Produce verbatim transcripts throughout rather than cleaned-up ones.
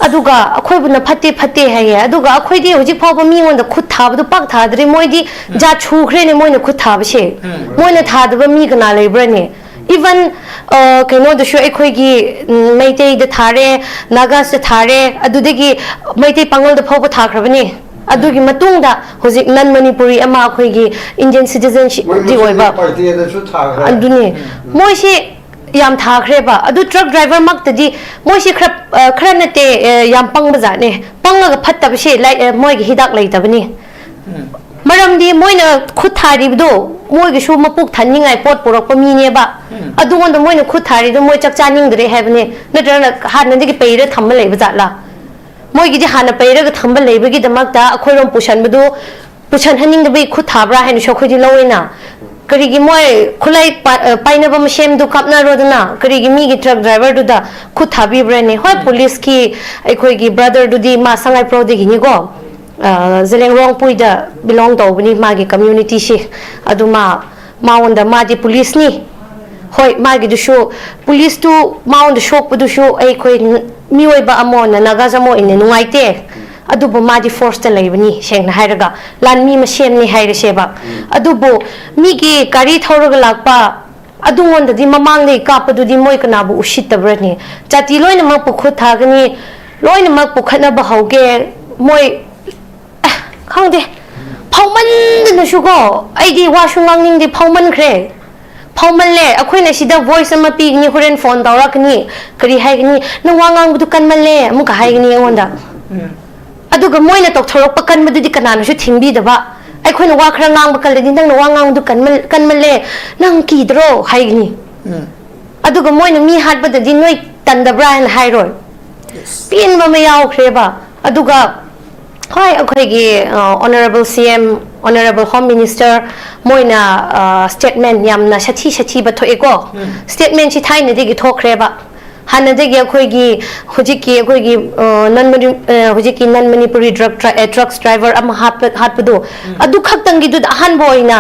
ꯑꯗꯨꯒ ꯑꯩꯈꯣꯏꯕꯨꯅ ꯐꯠꯇꯦ ꯐꯠꯇꯦ ꯍꯥꯏꯌꯦ꯫ ꯑꯗꯨꯒ ꯑꯩꯈꯣꯏꯗꯤ ꯍꯧꯖꯤꯛ ꯐꯥꯎꯕ ꯃꯤꯉꯣꯟꯗ ꯈꯨꯠ ꯊꯥꯕꯗꯨ ꯄꯥꯛ ꯊꯥꯗ꯭ꯔꯤ꯫ ꯃꯣꯏꯗꯤ ꯖꯥꯠ ꯁꯨꯈ꯭ꯔꯦꯅꯦ ꯃꯣꯏꯅ ꯈꯨꯠ ꯊꯥꯕꯁꯦ꯫ ꯃꯣꯏꯅ ꯊꯥꯗꯕ ꯃꯤ ꯀꯅꯥ ꯂꯩꯕ꯭ꯔꯅꯦ? Even ꯀꯩꯅꯣꯗꯁꯨ ꯑꯩꯈꯣꯏꯒꯤ ꯎꯝ, ꯃꯩꯇꯩꯗ ꯊꯥꯔꯦ, ꯅꯥꯒꯥꯁꯇ ꯊꯥꯔꯦ, ꯑꯗꯨꯗꯒꯤ ꯃꯩꯇꯩ ꯄꯥꯉꯜꯗ ꯐꯥꯎꯕ ꯊꯥꯈ꯭ꯔꯕꯅꯦ꯫ ꯑꯗꯨꯒꯤ ꯃꯇꯨꯡꯗ ꯍꯧꯖꯤꯛ ꯅꯟ ꯃꯅꯤꯄꯨꯔꯤ ꯑꯃ ꯑꯩꯈꯣꯏꯒꯤ ꯏꯟꯗꯤꯌꯟ ꯁꯤꯇꯤꯖꯟꯁꯤꯞ ꯃꯣꯏ ꯗꯤ ꯃꯁꯦꯟꯒꯤ ꯑꯣꯏꯕ꯫ ꯄꯥꯔꯇꯤꯗꯁꯨ ꯊꯥꯈ꯭ꯔꯦ꯫ ꯑꯗꯨꯅꯦ ꯃꯣꯏꯁꯤ ꯌꯥꯝ ꯊꯥꯈ꯭ꯔꯦꯕ꯫ ꯑꯗꯨ ꯇ꯭ꯔꯛ ꯗ꯭ꯔꯥꯏꯚꯔ ꯃꯛꯇꯗꯤ ꯃꯣꯏꯁꯤ ꯈꯔ ꯑ, ꯈꯔ ꯅꯠꯇꯦ ꯑ, ꯌꯥꯝ ꯄꯪꯕ ꯖꯥꯠꯅꯦ꯫ ꯄꯪꯉꯒ ꯐꯠꯇꯕꯁꯦ ꯂꯥꯏ ꯑ, ꯃꯣꯏꯒꯤ ꯍꯤꯗꯥꯛ ꯂꯩꯇꯕꯅꯤ꯫ ꯃꯔꯝꯗꯤ ꯃꯣꯏꯅ ꯈꯨꯠ ꯊꯥꯔꯤꯕꯗꯣ ꯃꯣꯏꯒꯤꯁꯨ ꯃꯄꯨꯛ ꯊꯟꯅꯤꯡꯉꯥꯏ ꯄꯣꯠ ꯄꯨꯔꯛꯄ ꯃꯤꯅꯦꯕ꯫ ꯑꯗꯨꯉꯣꯟꯗ ꯃꯣꯏꯅ ꯈꯨꯠ ꯊꯥꯔꯤꯗꯣ ꯃꯣꯏ ꯆꯥꯛ ꯆꯥꯅꯤꯡꯗ꯭ꯔꯦ ꯍꯥꯏꯕꯅꯦ, ꯅꯠꯇ꯭ꯔꯒꯅ ꯍꯥꯟꯅꯗꯒꯤ ꯄꯩꯔ ꯊꯝꯕ ꯂꯩꯕ ꯖꯥꯠꯂꯥ? ꯃꯣꯏꯒꯤꯗꯤ ꯍꯥꯟꯅ ꯄꯩꯔꯒ ꯊꯝꯕ ꯂꯩꯕꯒꯤꯗꯃꯛꯇ ꯑꯩꯈꯣꯏꯔꯣꯝ ꯄꯨꯁꯟꯕꯗꯨ ꯄꯨꯁꯟꯍꯟꯅꯤꯡꯗꯕꯒꯤ ꯈꯨꯠ ꯊꯥꯕ꯭ꯔꯥ ꯍꯥꯏꯅꯁꯨ ꯑꯩꯈꯣꯏꯗꯤ ꯂꯧꯋꯦꯅ꯫ ꯀꯔꯤꯒꯤ ꯃꯣꯏ ꯈꯨꯠꯂꯥꯏ ꯄꯥ-, ꯑ, ꯄꯥꯏꯅꯕ ꯃꯁꯦꯝꯗꯨ ꯀꯥꯞꯅꯔꯣꯗꯅ ꯀꯔꯤꯒꯤ ꯃꯤꯒꯤ ꯇ꯭ꯔꯛ ꯗ꯭ꯔꯥꯏꯚꯔꯗꯨꯗ ꯈꯨꯠ ꯊꯥꯕꯤꯕ꯭ꯔꯅꯦ? ꯍꯣꯏ, ꯄꯨꯂꯤꯁꯀꯤ ꯑꯩꯈꯣꯏꯒꯤ ꯕ꯭ꯔꯗꯔꯗꯨꯗꯤ ꯃꯥ ꯁꯉꯥꯏꯄ꯭ꯔꯧꯗꯒꯤꯅꯤꯀꯣ, ꯑ, ꯖꯂꯦꯡꯔꯣꯡ ꯄꯨꯏꯗ ꯕꯤꯂꯣꯡ ꯇꯧꯕꯅꯤ ꯃꯥꯒꯤ ꯀꯝꯃ꯭ꯌꯨꯅꯤꯇꯤꯁꯤ꯫ ꯑꯗꯨ ꯃꯥ, ꯃꯉꯣꯟꯗ ꯃꯥꯗꯤ ꯄꯨꯂꯤꯁꯅꯤ꯫ ꯍꯣꯏ, ꯃꯥꯒꯤꯗꯨꯁꯨ, ꯄꯨꯂꯤꯁꯇꯨ ꯃꯉꯣꯟꯗ ꯁꯣꯛꯄꯗꯨꯁꯨ ꯑꯩꯈꯣꯏ ꯃꯤꯑꯣꯏꯕ ꯑꯃ ꯑꯣꯏꯅ, ꯅꯥꯒꯥꯁ ꯑꯃ ꯑꯣꯏꯅ ꯅꯨꯡꯉꯥꯏꯇꯦ꯫ ꯑꯗꯨꯕꯨ ꯃꯥꯗꯤ ꯐꯣꯔꯁꯇ ꯂꯩꯕꯅꯤ, ꯁꯦꯡꯅ ꯍꯥꯏꯔꯒ ꯂꯥꯟꯃꯤ ꯃꯁꯦꯟꯅꯤ ꯍꯥꯏꯔꯁꯦꯕ꯫ ꯑꯗꯨꯕꯨ ꯃꯤꯒꯤ ꯒꯥꯔꯤ ꯊꯧꯔꯒ ꯂꯥꯛꯄ ꯑꯗꯨꯉꯣꯟꯗꯗꯤ ꯃꯃꯥꯡꯗꯒꯤ ꯀꯥꯞꯄꯗꯨꯗꯤ ꯃꯣꯏ ꯀꯅꯥꯕꯨ ꯎꯁꯤꯠꯇꯕ꯭ꯔꯅꯦ? ꯖꯥꯇꯤ ꯂꯣꯏꯅꯃꯛꯄꯨ ꯈꯨꯠ ꯊꯥꯒꯅꯤ, ꯂꯣꯏꯅꯃꯛꯄꯨ ꯈꯠꯅꯕ ꯍꯧꯒꯦ꯫ ꯃꯣꯏ, ꯑꯦ, ꯈꯪꯗꯦ, ꯐꯥꯎꯃꯟꯗꯅꯁꯨꯀꯣ, ꯑꯩꯗꯤ ꯋꯥꯁꯨ ꯉꯥꯡꯅꯤꯡꯗꯦ, ꯐꯥꯎꯃꯟꯈ꯭ꯔꯦ꯫ ꯐꯥꯎꯃꯜꯂꯦ꯫ ꯑꯩꯈꯣꯏꯅ ꯁꯤꯗ ꯚꯣꯏꯁ ꯑꯃ ꯄꯤꯒꯅꯤ, ꯍꯣꯔꯦꯟ ꯐꯣꯟ ꯇꯧꯔꯛꯀꯅꯤ, ꯀꯔꯤ ꯍꯥꯏꯒꯅꯤ, "ꯅꯪ ꯋꯥ ꯉꯥꯡꯕꯗꯨ ꯀꯟꯃꯜꯂꯦ" ꯑꯃꯨꯛꯀ ꯍꯥꯏꯒꯅꯤ ꯑꯩꯉꯣꯟꯗ꯫ ꯑꯗꯨꯒ ꯃꯣꯏꯅ ꯇꯧꯊꯣꯔꯛꯄ ꯀꯟꯕꯗꯨꯗꯤ ꯀꯅꯥꯅꯁꯨ ꯊꯤꯡꯕꯤꯗꯕ꯫ ꯑꯩꯈꯣꯏꯅ ꯋꯥ ꯈꯔ ꯉꯥꯡꯕ ꯀꯜꯂꯗꯤ, "ꯅꯪꯅ ꯋꯥ ꯉꯥꯡꯕꯗꯨ ꯀꯟꯃꯜ-, ꯀꯟꯃꯜꯂꯦ, ꯅꯪ ꯀꯤꯗ꯭ꯔꯣ?" ꯍꯥꯏꯒꯅꯤ꯫ ꯑꯗꯨꯒ ꯃꯣꯏꯅ ꯃꯤ ꯍꯥꯠꯄꯗꯗꯤ ꯅꯣꯏ ꯇꯟꯗꯕ꯭ꯔꯥ ꯍꯥꯏꯅ ꯍꯥꯏꯔꯣꯏ꯫ ꯄꯦꯟꯕ ꯑꯃ ꯌꯥꯎꯈ꯭ꯔꯦꯕ꯫ ꯑꯗꯨꯒ ꯍꯣꯏ, ꯑꯩꯈꯣꯏꯒꯤ ꯑꯣꯅꯔꯦꯕꯜ ꯁꯤ ꯑꯦꯝ, ꯑꯣꯅꯔꯦꯕꯜ ꯍꯣꯝ ꯃꯤꯅꯤꯁꯇꯔ ꯃꯣꯏꯅ ꯁ꯭ꯇꯦꯠꯃꯦꯟ ꯌꯥꯝꯅ ꯁꯥꯊꯤ ꯁꯥꯊꯤꯕ ꯊꯣꯛꯑꯦꯀꯣ꯫ ꯁ꯭ꯇꯦꯠꯃꯦꯟꯁꯤ ꯊꯥꯏꯅꯗꯒꯤ ꯊꯣꯛꯈ꯭ꯔꯦꯕ꯫ ꯍꯥꯟꯅꯗꯒꯤ ꯑꯩꯈꯣꯏꯒꯤ ꯍꯧꯖꯤꯛꯀꯤ ꯑꯩꯈꯣꯏꯒꯤ ꯅꯟ ꯍꯧꯖꯤꯛꯀꯤ ꯅꯟ ꯃꯅꯤꯄꯨꯔꯤ ꯗ꯭ꯔꯒ ꯗ꯭ꯔꯒꯁ ꯗ꯭ꯔꯥꯏꯚꯔ ꯑꯃ ꯍꯥꯠꯄ ꯍꯥꯠꯄꯗꯣ, ꯑꯗꯨ ꯈꯛꯇꯪꯒꯤꯗꯨꯗ ꯑꯍꯥꯟꯕ ꯑꯣꯏꯅ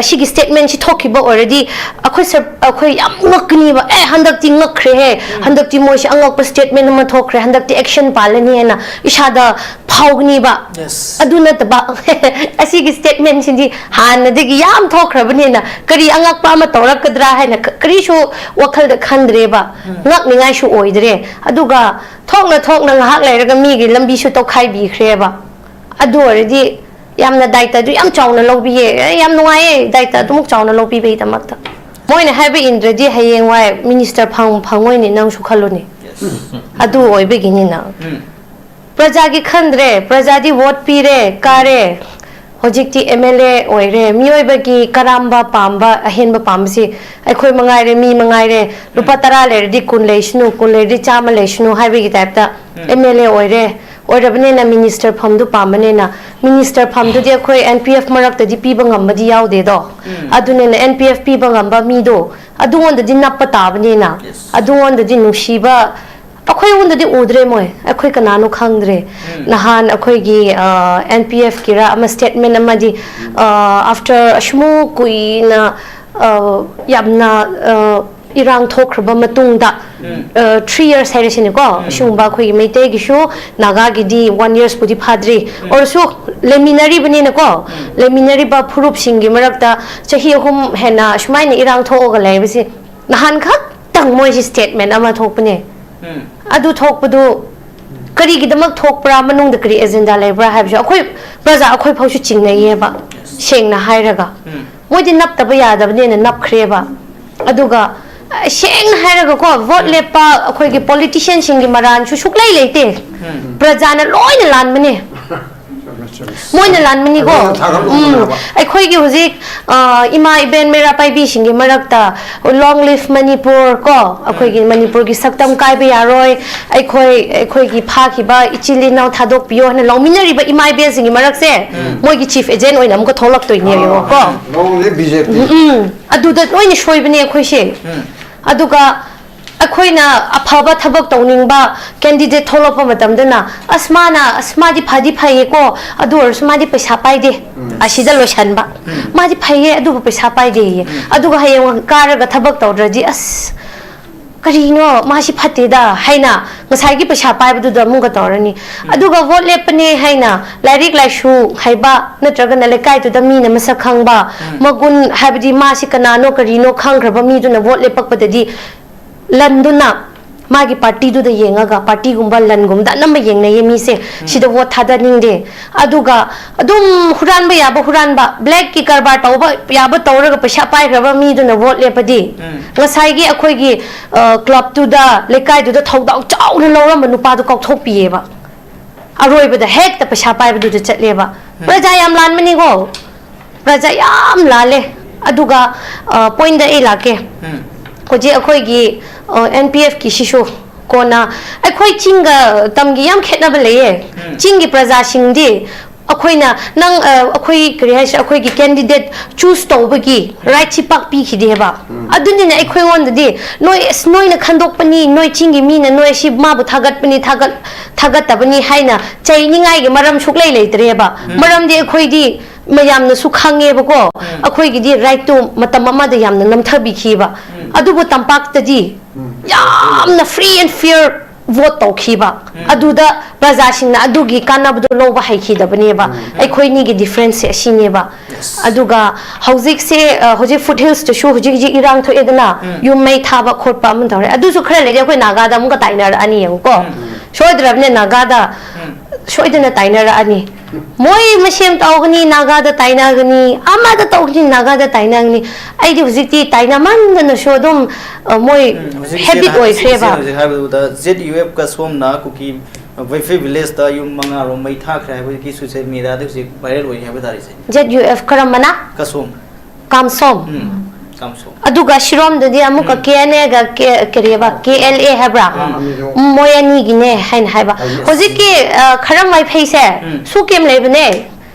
ꯑꯁꯤꯒꯤ ꯁ꯭ꯇꯦꯠꯃꯦꯟꯁꯤ ꯊꯣꯛꯈꯤꯕ ꯑꯣꯏꯔꯗꯤ ꯑꯩꯈꯣꯏ ꯁꯔ ꯑꯩꯈꯣꯏ ꯌꯥꯝ ꯉꯛꯀꯅꯤꯕ꯫ ꯑꯦ, ꯍꯟꯗꯛꯇꯤ ꯉꯛꯈ꯭ꯔꯦꯍꯦ, ꯍꯟꯗꯛꯇꯤ ꯃꯣꯏꯁꯦ ꯑꯉꯛꯄ ꯁ꯭ꯇꯦꯠꯃꯦꯟ ꯑꯃ ꯊꯣꯛꯈ꯭ꯔꯦ, ꯍꯟꯗꯛꯇꯤ ꯑꯦꯛꯁꯟ ꯄꯥꯜꯂꯅꯤ ꯍꯥꯏꯅ ꯏꯁꯥꯗ ꯐꯥꯎꯒꯅꯤꯕ꯫ Yes. ꯑꯗꯨ ꯅꯠꯇꯕ ꯑꯁꯤꯒꯤ ꯁ꯭ꯇꯦꯠꯃꯦꯟꯁꯤꯗꯤ ꯍꯥꯟꯅꯗꯒꯤ ꯌꯥꯝ ꯊꯣꯛꯈ꯭ꯔꯕꯅꯤꯅ ꯀꯔꯤ ꯑꯉꯛꯄ ꯑꯃ ꯇꯧꯔꯛꯀꯗ꯭ꯔꯥ ꯍꯥꯏꯅ ꯀ- ꯀꯔꯤꯁꯨ ꯋꯥꯈꯜꯗ ꯈꯟꯗ꯭ꯔꯦꯕ꯫ ꯉꯛꯅꯤꯡꯉꯥꯏꯁꯨ ꯑꯣꯏꯗ꯭ꯔꯦ꯫ ꯑꯗꯨꯒ ꯊꯣꯛꯅ ꯊꯣꯛꯅ ꯉꯥꯏꯍꯥꯛ ꯂꯩꯔꯒ ꯃꯤꯒꯤ ꯂꯝꯕꯤꯁꯨ ꯇꯧꯈꯥꯏꯕꯤꯈ꯭ꯔꯦꯕ꯫ ꯑꯗꯨ ꯑꯣꯏꯔꯗꯤ ꯌꯥꯝꯅ ꯗꯥꯏꯇꯗꯨ ꯌꯥꯝ ꯆꯥꯎꯅ ꯂꯧꯕꯤꯌꯦ꯫ "ꯑꯦ, ꯌꯥꯝ ꯅꯨꯡꯉꯥꯏꯌꯦ, ꯗꯥꯏꯇ ꯑꯗꯨꯃꯨꯛ ꯆꯥꯎꯅ ꯂꯧꯕꯤꯕꯒꯤꯗꯃꯛꯇ"꯫ ꯃꯣꯏꯅ ꯍꯥꯏꯕ ꯏꯟꯗ꯭ꯔꯗꯤ ꯍꯌꯦꯡꯋꯥꯏ ꯃꯤꯅꯤꯁꯇꯔ ꯐꯪ ꯐꯪꯉꯣꯏꯅꯦ, ꯅꯪꯁꯨ ꯈꯜꯂꯨꯅꯦ꯫ ꯑꯗꯨ ꯑꯣꯏꯕꯒꯤꯅꯤꯅ꯫ ꯄ꯭ꯔꯖꯥꯒꯤ ꯈꯟꯗ꯭ꯔꯦ, ꯄ꯭ꯔꯖꯥꯗꯤ ꯚꯣꯠ ꯄꯤꯔꯦ, ꯀꯥꯔꯦ꯫ ꯍꯧꯖꯤꯛꯇꯤ ꯑꯦꯝ ꯑꯦꯜ ꯑꯦ ꯑꯣꯏꯔꯦ꯫ ꯃꯤꯑꯣꯏꯕꯒꯤ ꯀꯔꯥꯝꯕ ꯄꯥꯝꯕ, ꯑꯍꯦꯟꯕ ꯄꯥꯝꯕꯁꯤ ꯑꯩꯈꯣꯏ ꯃꯉꯥꯏꯔꯦ, ꯃꯤ ꯃꯉꯥꯏꯔꯦ꯫ ꯂꯨꯄꯥ ꯇꯔꯥ ꯂꯩꯔꯗꯤ ꯀꯨꯟ ꯂꯩꯁꯅꯨ, ꯀꯨꯟ ꯂꯩꯔꯗꯤ ꯆꯥꯝꯃ ꯂꯩꯁꯅꯨ ꯍꯥꯏꯕꯒꯤ ꯇꯥꯏꯞꯇ ꯑꯦꯝ ꯑꯦꯜ ꯑꯦ ꯑꯣꯏꯔꯦ꯫ ꯑꯣꯏꯔꯕꯅꯤꯅ ꯃꯤꯅꯤꯁꯇꯔ ꯐꯝꯗꯨ ꯄꯥꯝꯕꯅꯤꯅ, ꯃꯤꯅꯤꯁꯇꯔ ꯐꯝꯗꯨꯗꯤ ꯑꯩꯈꯣꯏ ꯑꯦꯟ ꯄꯤ ꯑꯦꯐ ꯃꯔꯛꯇꯗꯤ ꯄꯤꯕ ꯉꯝꯕꯗꯤ ꯌꯥꯎꯗꯦꯗꯣ꯫ ꯑꯗꯨꯅꯤꯅ ꯑꯦꯟ ꯄꯤ ꯑꯦꯐ ꯄꯤꯕ ꯉꯝꯕ ꯃꯤꯗꯣ ꯑꯗꯨꯉꯣꯟꯗꯗꯤ ꯅꯞꯄ ꯇꯥꯕꯅꯤꯅ꯫ Yes. ꯑꯗꯨꯉꯣꯟꯗꯗꯤ ꯅꯨꯡꯁꯤꯕ ꯑꯩꯈꯣꯏꯉꯣꯟꯗꯗꯤ ꯎꯗ꯭ꯔꯦ ꯃꯣꯏ꯫ ꯑꯩꯈꯣꯏ ꯀꯅꯥꯅꯣ ꯈꯪꯗ꯭ꯔꯦ꯫ ꯅꯍꯥꯟ ꯑꯩꯈꯣꯏꯒꯤ ꯑꯦꯟ ꯄꯤ ꯑꯦꯐꯀꯤꯔ ꯑꯃ ꯁ꯭ꯇꯦꯠꯃꯦꯟ ꯑꯃꯗꯤ ꯑꯥꯐꯇꯔ ꯑꯁꯨꯃꯨꯛ ꯀꯨꯏꯅ ꯑ, ꯌꯥꯝꯅ ꯑ, ꯏꯔꯥꯡ ꯊꯣꯛꯈ꯭ꯔꯕ ꯃꯇꯨꯡꯗ ꯊ꯭ꯔꯤ ꯌꯔꯁ ꯍꯥꯏꯔꯁꯤꯅꯦꯀꯣ꯫ ꯑꯁꯤꯒꯨꯝꯕ ꯑꯩꯈꯣꯏꯒꯤ ꯃꯩꯇꯩꯒꯤꯁꯨ ꯅꯥꯒꯥꯒꯤꯗꯤ ꯋꯥꯟ ꯌꯔꯁꯄꯨꯗꯤ ꯐꯥꯗ꯭ꯔꯤ꯫ ꯑꯣꯏꯔꯁꯨ ꯂꯩꯃꯤꯟꯅꯔꯤꯕꯅꯤꯅꯀꯣ, ꯂꯩꯃꯤꯟꯅꯔꯤꯕ ꯐꯨꯔꯨꯞꯁꯤꯡꯒꯤ ꯃꯔꯛꯇ ꯆꯍꯤ ꯑꯍꯨꯝ ꯍꯦꯟꯅ ꯑꯁꯨꯃꯥꯏꯅ ꯏꯔꯥꯡ ꯊꯣꯛꯑꯒ ꯂꯩꯕꯁꯤ ꯅꯍꯥꯟ ꯈꯛꯇꯪ ꯃꯣꯏꯁꯤ ꯁ꯭ꯇꯦꯠꯃꯦꯟ ꯑꯃ ꯊꯣꯛꯄꯅꯦ꯫ ꯑꯗꯨ ꯊꯣꯛꯄꯗꯨ ꯀꯔꯤꯒꯤꯗꯃꯛ ꯊꯣꯛꯄ꯭ꯔꯥ, ꯃꯅꯨꯡꯗ ꯀꯔꯤ ꯑꯦꯖꯦꯟꯗꯥ ꯂꯩꯕ꯭ꯔꯥ ꯍꯥꯏꯕꯁꯨ ꯑꯩꯈꯣꯏ ꯄ꯭ꯔꯖꯥ ꯑꯩꯈꯣꯏ ꯐꯥꯎꯁꯨ ꯆꯤꯡꯅꯩꯌꯦꯕ꯫ ꯁꯦꯡꯅ ꯍꯥꯏꯔꯒ ꯃꯣꯏꯗꯤ ꯅꯞꯇꯕ ꯌꯥꯗꯕꯅꯤꯅ ꯅꯞꯈ꯭ꯔꯦꯕ꯫ ꯑꯗꯨꯒ ꯑ, ꯁꯦꯡꯅ ꯍꯥꯏꯔꯒꯀꯣ, ꯚꯣꯠ ꯂꯦꯞꯄ ꯑꯩꯈꯣꯏꯒꯤ ꯄꯣꯂꯤꯇꯤꯁꯤꯌꯟꯁꯤꯡꯒꯤ ꯃꯔꯥꯟꯁꯨ ꯁꯨꯛꯂꯩ ꯂꯩꯇꯦ꯫ ꯄ꯭ꯔꯖꯥꯅ ꯂꯣꯏꯅ ꯂꯥꯟꯕꯅꯦ꯫ ꯃꯣꯏꯅ ꯂꯥꯟꯕꯅꯤꯀꯣ꯫ ꯑꯩꯈꯣꯏꯅ ꯊꯥꯒꯠꯂꯨꯕꯅꯦꯕ꯫ ꯎꯝ꯫ ꯑꯩꯈꯣꯏꯒꯤ ꯍꯧꯖꯤꯛ ꯑ, ꯏꯃꯥ ꯏꯕꯦꯟ ꯃꯩꯔꯥ ꯄꯥꯏꯕꯤꯁꯤꯡꯒꯤ ꯃꯔꯛꯇ "Long live Manipur" ꯀꯣ, ꯑꯩꯈꯣꯏꯒꯤ ꯃꯅꯤꯄꯨꯔꯒꯤ ꯁꯛꯇꯝ ꯀꯥꯏꯕ ꯌꯥꯔꯣꯏ, ꯑꯩꯈꯣꯏ ꯑꯩꯈꯣꯏꯒꯤ ꯐꯥꯈꯤꯕ ꯏꯆꯤꯜ ꯏꯅꯥꯎ ꯊꯥꯗꯣꯛꯄꯤꯌꯣ ꯍꯥꯏꯅ ꯂꯥꯎꯃꯤꯟꯅꯔꯤꯕ ꯏꯃꯥ ꯏꯕꯦꯟꯁꯤꯡꯒꯤ ꯃꯔꯛꯁꯦ ꯃꯣꯏꯒꯤ ꯆꯤꯐ ꯑꯦꯖꯦꯟ ꯑꯣꯏꯅ ꯑꯃꯨꯛꯀ ꯊꯣꯛꯂꯛꯇꯣꯏꯅꯦꯕꯀꯣ꯫ Long live B J P. ꯎꯝ, ꯑꯗꯨꯗ ꯂꯣꯏꯅ ꯁꯣꯏꯕꯅꯦ ꯑꯩꯈꯣꯏꯁꯦ꯫ ꯑꯗꯨꯒ ꯑꯩꯈꯣꯏꯅ ꯑꯐꯕ ꯊꯕꯛ ꯇꯧꯅꯤꯡꯕ ꯀꯦꯟꯗꯤꯗꯦꯠ ꯊꯣꯛꯂꯛꯄ ꯃꯇꯝꯗꯅ, "ꯑꯁ, ꯃꯥꯅ, ꯑꯁ, ꯃꯥꯗꯤ ꯐꯗꯤ ꯐꯩꯌꯦꯀꯣ, ꯑꯗꯨ ꯑꯣꯏꯔꯁꯨ ꯃꯥꯗꯤ ꯄꯩꯁꯥ ꯄꯥꯏꯗꯦ", ꯑꯁꯤꯗ ꯂꯣꯏꯁꯟꯕ꯫ "ꯃꯥꯗꯤ ꯐꯩꯌꯦ, ꯑꯗꯨꯕꯨ ꯄꯩꯁꯥ ꯄꯥꯏꯗꯦꯌꯦ", ꯑꯗꯨꯒ ꯍꯌꯦꯡ ꯀꯥꯔꯒ ꯊꯕꯛ ꯇꯧꯗ꯭ꯔꯗꯤ, "ꯑꯁ, ꯀꯔꯤꯅꯣ, ꯃꯥꯁꯤ ꯐꯠꯇꯦꯗ" ꯍꯥꯏꯅ ꯉꯁꯥꯏꯒꯤ ꯄꯩꯁꯥ ꯄꯥꯏꯕꯗꯨꯗ ꯑꯃꯨꯛꯀ ꯇꯧꯔꯅꯤ꯫ ꯑꯗꯨꯒ ꯚꯣꯠ ꯂꯦꯞꯄꯅꯦ ꯍꯥꯏꯅ ꯂꯥꯏꯔꯤꯛ ꯂꯥꯏꯁꯨ ꯍꯩꯕ ꯅꯠꯇ꯭ꯔꯒꯅ ꯂꯩꯀꯥꯏꯗꯨꯗ ꯃꯤꯅ ꯃꯁꯛ ꯈꯪꯕ, ꯃꯒꯨꯟ, ꯍꯥꯏꯕꯗꯤ ꯃꯥꯁꯤ ꯀꯅꯥꯅꯣ ꯀꯔꯤꯅꯣ ꯈꯪꯈ꯭ꯔꯕ ꯃꯤꯗꯨꯅ ꯚꯣꯠ ꯂꯦꯞꯄꯛꯄꯗꯗꯤ ꯂꯟꯗꯨꯅ ꯃꯥꯒꯤ ꯄꯥꯔꯇꯤꯗꯨꯗ ꯌꯦꯡꯉꯒ, ꯄꯥꯔꯇꯤꯒꯨꯝꯕ ꯂꯟꯒꯨꯝꯕꯗ ꯑꯅꯝꯕ ꯌꯦꯡꯅꯩꯌꯦ ꯃꯤꯁꯦ꯫ ꯁꯤꯗ ꯚꯣꯠ ꯊꯥꯗꯅꯤꯡꯗꯦ꯫ ꯑꯗꯨꯒ ꯑꯗꯨꯝ ꯍꯨꯔꯥꯟꯕ ꯌꯥꯕ ꯍꯨꯔꯥꯟꯕ, ꯕ꯭ꯂꯦꯛꯀꯤ ꯀꯔꯕꯥꯔ ꯇꯧꯕ ꯌꯥꯕ ꯇꯧꯔꯒ ꯄꯩꯁꯥ ꯄꯥꯏꯈ꯭ꯔꯕ ꯃꯤꯗꯨꯅ ꯚꯣꯠ ꯂꯦꯞꯄꯗꯤ, ꯉꯁꯥꯏꯒꯤ ꯑꯩꯈꯣꯏꯒꯤ, ꯑ, ꯀ꯭ꯂꯕꯇꯨꯗ, ꯂꯩꯀꯥꯏꯗꯨꯗ ꯊꯧꯗꯥꯡ ꯆꯥꯎꯅ ꯂꯧꯔꯝꯕ ꯅꯨꯄꯥꯗꯨ ꯀꯥꯎꯊꯣꯛꯄꯤꯌꯦꯕ꯫ ꯑꯔꯣꯏꯕꯗ ꯍꯦꯛꯇ ꯄꯩꯁꯥ ꯄꯥꯏꯕꯗꯨꯗ ꯆꯠꯂꯦꯕ꯫ ꯄ꯭ꯔꯖꯥ ꯌꯥꯝ ꯂꯥꯟꯕꯅꯤꯀꯣ, ꯄ꯭ꯔꯖꯥ ꯌꯥꯝ ꯂꯥꯜꯂꯦ꯫ ꯑꯗꯨꯒ, ꯑ, ꯄꯣꯏꯟꯗ ꯑꯩ ꯂꯥꯛꯀꯦ꯫ ꯍꯧꯖꯤꯛ ꯑꯩꯈꯣꯏꯒꯤ, ꯑ, ꯑꯦꯟ ꯄꯤ ꯑꯦꯐꯀꯤ ꯁꯤꯁꯨ ꯀꯣꯟꯅ ꯑꯩꯈꯣꯏ ꯆꯤꯡꯒ ꯇꯝꯒꯤ ꯌꯥꯝ ꯈꯦꯠꯅꯕ ꯂꯩꯌꯦ꯫ ꯆꯤꯡꯒꯤ ꯄ꯭ꯔꯖꯥꯁꯤꯡꯗꯤ ꯑꯩꯈꯣꯏꯅ, ꯅꯪ, ꯑ, ꯑꯩꯈꯣꯏ ꯀꯔꯤ ꯍꯥꯏꯁꯤꯔ, ꯑꯩꯈꯣꯏꯒꯤ ꯀꯦꯟꯗꯤꯗꯦꯠ ꯆꯨꯁ ꯇꯧꯕꯒꯤ ꯔꯥꯏꯠꯁꯤ ꯄꯥꯛ ꯄꯤꯈꯤꯗꯦꯕ꯫ ꯑꯗꯨꯅꯤꯅ ꯑꯩꯈꯣꯏꯉꯣꯟꯗꯗꯤ ꯅꯣꯏ, ꯑꯁ, ꯅꯣꯏꯅ ꯈꯟꯗꯣꯛꯄꯅꯤ, ꯅꯣꯏ ꯆꯤꯡꯒꯤ ꯃꯤꯅ ꯅꯣꯏ ꯑꯁꯤ ꯃꯥꯕꯨ ꯊꯥꯒꯠꯄꯅꯤ, ꯊꯥꯒꯠ-, ꯊꯥꯒꯠꯇꯕꯅꯤ ꯍꯥꯏꯅ ꯆꯩꯅꯤꯡꯉꯥꯏꯒꯤ ꯃꯔꯝ ꯁꯨꯛꯂꯩ ꯂꯩꯇ꯭ꯔꯦꯕ꯫ ꯃꯔꯝꯗꯤ ꯑꯩꯈꯣꯏꯗꯤ ꯃꯌꯥꯝꯅꯁꯨ ꯈꯪꯉꯦꯕꯀꯣ, ꯑꯩꯈꯣꯏꯒꯤꯗꯤ ꯔꯥꯏꯠꯇꯨ ꯃꯇꯝ ꯑꯃꯗ ꯌꯥꯝꯅ ꯅꯝꯊꯕꯤꯈꯤꯕ꯫ ꯑꯗꯨꯕꯨ ꯇꯝꯄꯥꯛꯇꯗꯤ ꯌꯥꯝꯅ free and fair vote ꯇꯧꯈꯤꯕ꯫ ꯑꯗꯨꯗ ꯄ꯭ꯔꯖꯥꯁꯤꯡꯅ ꯑꯗꯨꯒꯤ ꯀꯥꯟꯅꯕꯗꯨ ꯂꯧꯕ ꯍꯩꯈꯤꯗꯕꯅꯦꯕ꯫ ꯑꯩꯈꯣꯏꯅꯤꯒꯤ ꯗꯤꯐ꯭ꯔꯦꯟꯁꯁꯦ ꯑꯁꯤꯅꯦꯕ꯫ ꯑꯗꯨꯒ ꯍꯧꯖꯤꯛꯁꯦ, ꯑ, ꯍꯧꯖꯤꯛ ꯐꯨꯠ ꯍꯤꯜꯁꯇꯁꯨ ꯍꯧꯖꯤꯛ ꯍꯧꯖꯤꯛ ꯏꯔꯥꯡ ꯊꯣꯛꯑꯦꯗꯅ, ꯌꯨꯝ ꯃꯩ ꯊꯥꯕ ꯈꯣꯠꯄ ꯑꯃ ꯇꯧꯔꯦ꯫ ꯑꯗꯨꯁꯨ ꯈꯔ ꯂꯩꯔꯗꯤ ꯑꯩꯈꯣꯏ ꯅꯥꯒꯥꯗ ꯑꯃꯨꯛꯀ ꯇꯥꯏꯅꯔꯛꯑꯅꯤ ꯌꯦꯡꯉꯨꯀꯣ꯫ ꯁꯣꯏꯗ꯭ꯔꯕꯅꯦ ꯅꯥꯒꯥꯗ ꯁꯣꯏꯗꯅ ꯇꯥꯏꯅꯔꯛꯑꯅꯤ꯫ ꯃꯣꯏ ꯃꯁꯦꯟ ꯇꯧꯒꯅꯤ, ꯅꯥꯒꯥꯗ ꯇꯥꯏꯅꯒꯅꯤ, ꯑꯃꯗ ꯇꯧꯒꯅꯤ, ꯅꯥꯒꯥꯗ ꯇꯥꯏꯅꯒꯅꯤ꯫ ꯑꯩꯗꯤ ꯍꯧꯖꯤꯛꯇꯤ ꯇꯥꯏꯅꯃꯟꯗꯅꯁꯨ ꯑꯗꯨꯝ, ꯑ, ꯃꯣꯏ ꯎꯝ, ꯍꯧꯖꯤꯛ ꯏꯆꯦꯅ ꯍꯦꯕꯤꯠ ꯍꯥꯏ-, ꯑꯣꯏꯈ꯭ꯔꯦꯕ꯫ ꯏꯆꯦꯅ ꯍꯧꯖꯤꯛ ꯍꯥꯏꯕꯗꯨꯗ ꯖꯦꯠ ꯌꯨ ꯑꯦꯐ ꯀꯁꯣꯝꯅ ꯀꯨꯀꯤ, ꯑ, ꯋꯦꯐꯦ ꯚꯤꯂꯦꯖꯇ ꯌꯨꯝ ꯃꯉꯥꯔꯣꯝ ꯃꯩ ꯊꯥꯈ꯭ꯔꯦ ꯍꯥꯏꯕꯒꯤ ꯁꯣꯁꯤꯌꯦꯜ ꯃꯤꯗꯤꯌꯥꯗ ꯍꯧꯖꯤꯛ ꯚꯥꯏꯔꯦꯜ ꯑꯣꯏꯔꯤ ꯍꯥꯏꯕ ꯇꯥꯔꯦ ꯏꯆꯦ꯫ ꯖꯦꯠ ꯌꯨ ꯑꯦꯐ ꯀꯔꯝꯕꯅ? ꯀꯁꯣꯝ꯫ ꯀꯥꯝꯁꯣꯝ꯫ ꯎꯝ, ꯀꯥꯝꯁꯣꯝ꯫ ꯑꯗꯨꯒ ꯁꯤꯔꯣꯝꯗꯗꯤ ꯑꯃꯨꯛꯀ ꯎꯝ꯫ ꯀꯦ and ꯑꯦꯒ K-, ꯀꯔꯤꯑꯕ, K L A ꯍꯥꯏꯕ꯭ꯔꯥ? ꯑꯥ꯫ ꯎꯝ, ꯃꯣꯏ ꯑꯅꯤꯒꯤꯅꯦ ꯍꯥꯏꯅ ꯍꯥꯏꯕ꯫ ꯑꯥ, yes꯫ ꯍꯧꯖꯤꯛꯀꯤ, ꯑ, ꯈꯔꯝ ꯋꯥꯏꯐꯩꯁꯦ ꯎꯝ꯫ ꯁꯨ ꯀꯦꯝ ꯂꯩꯕꯅꯦ꯫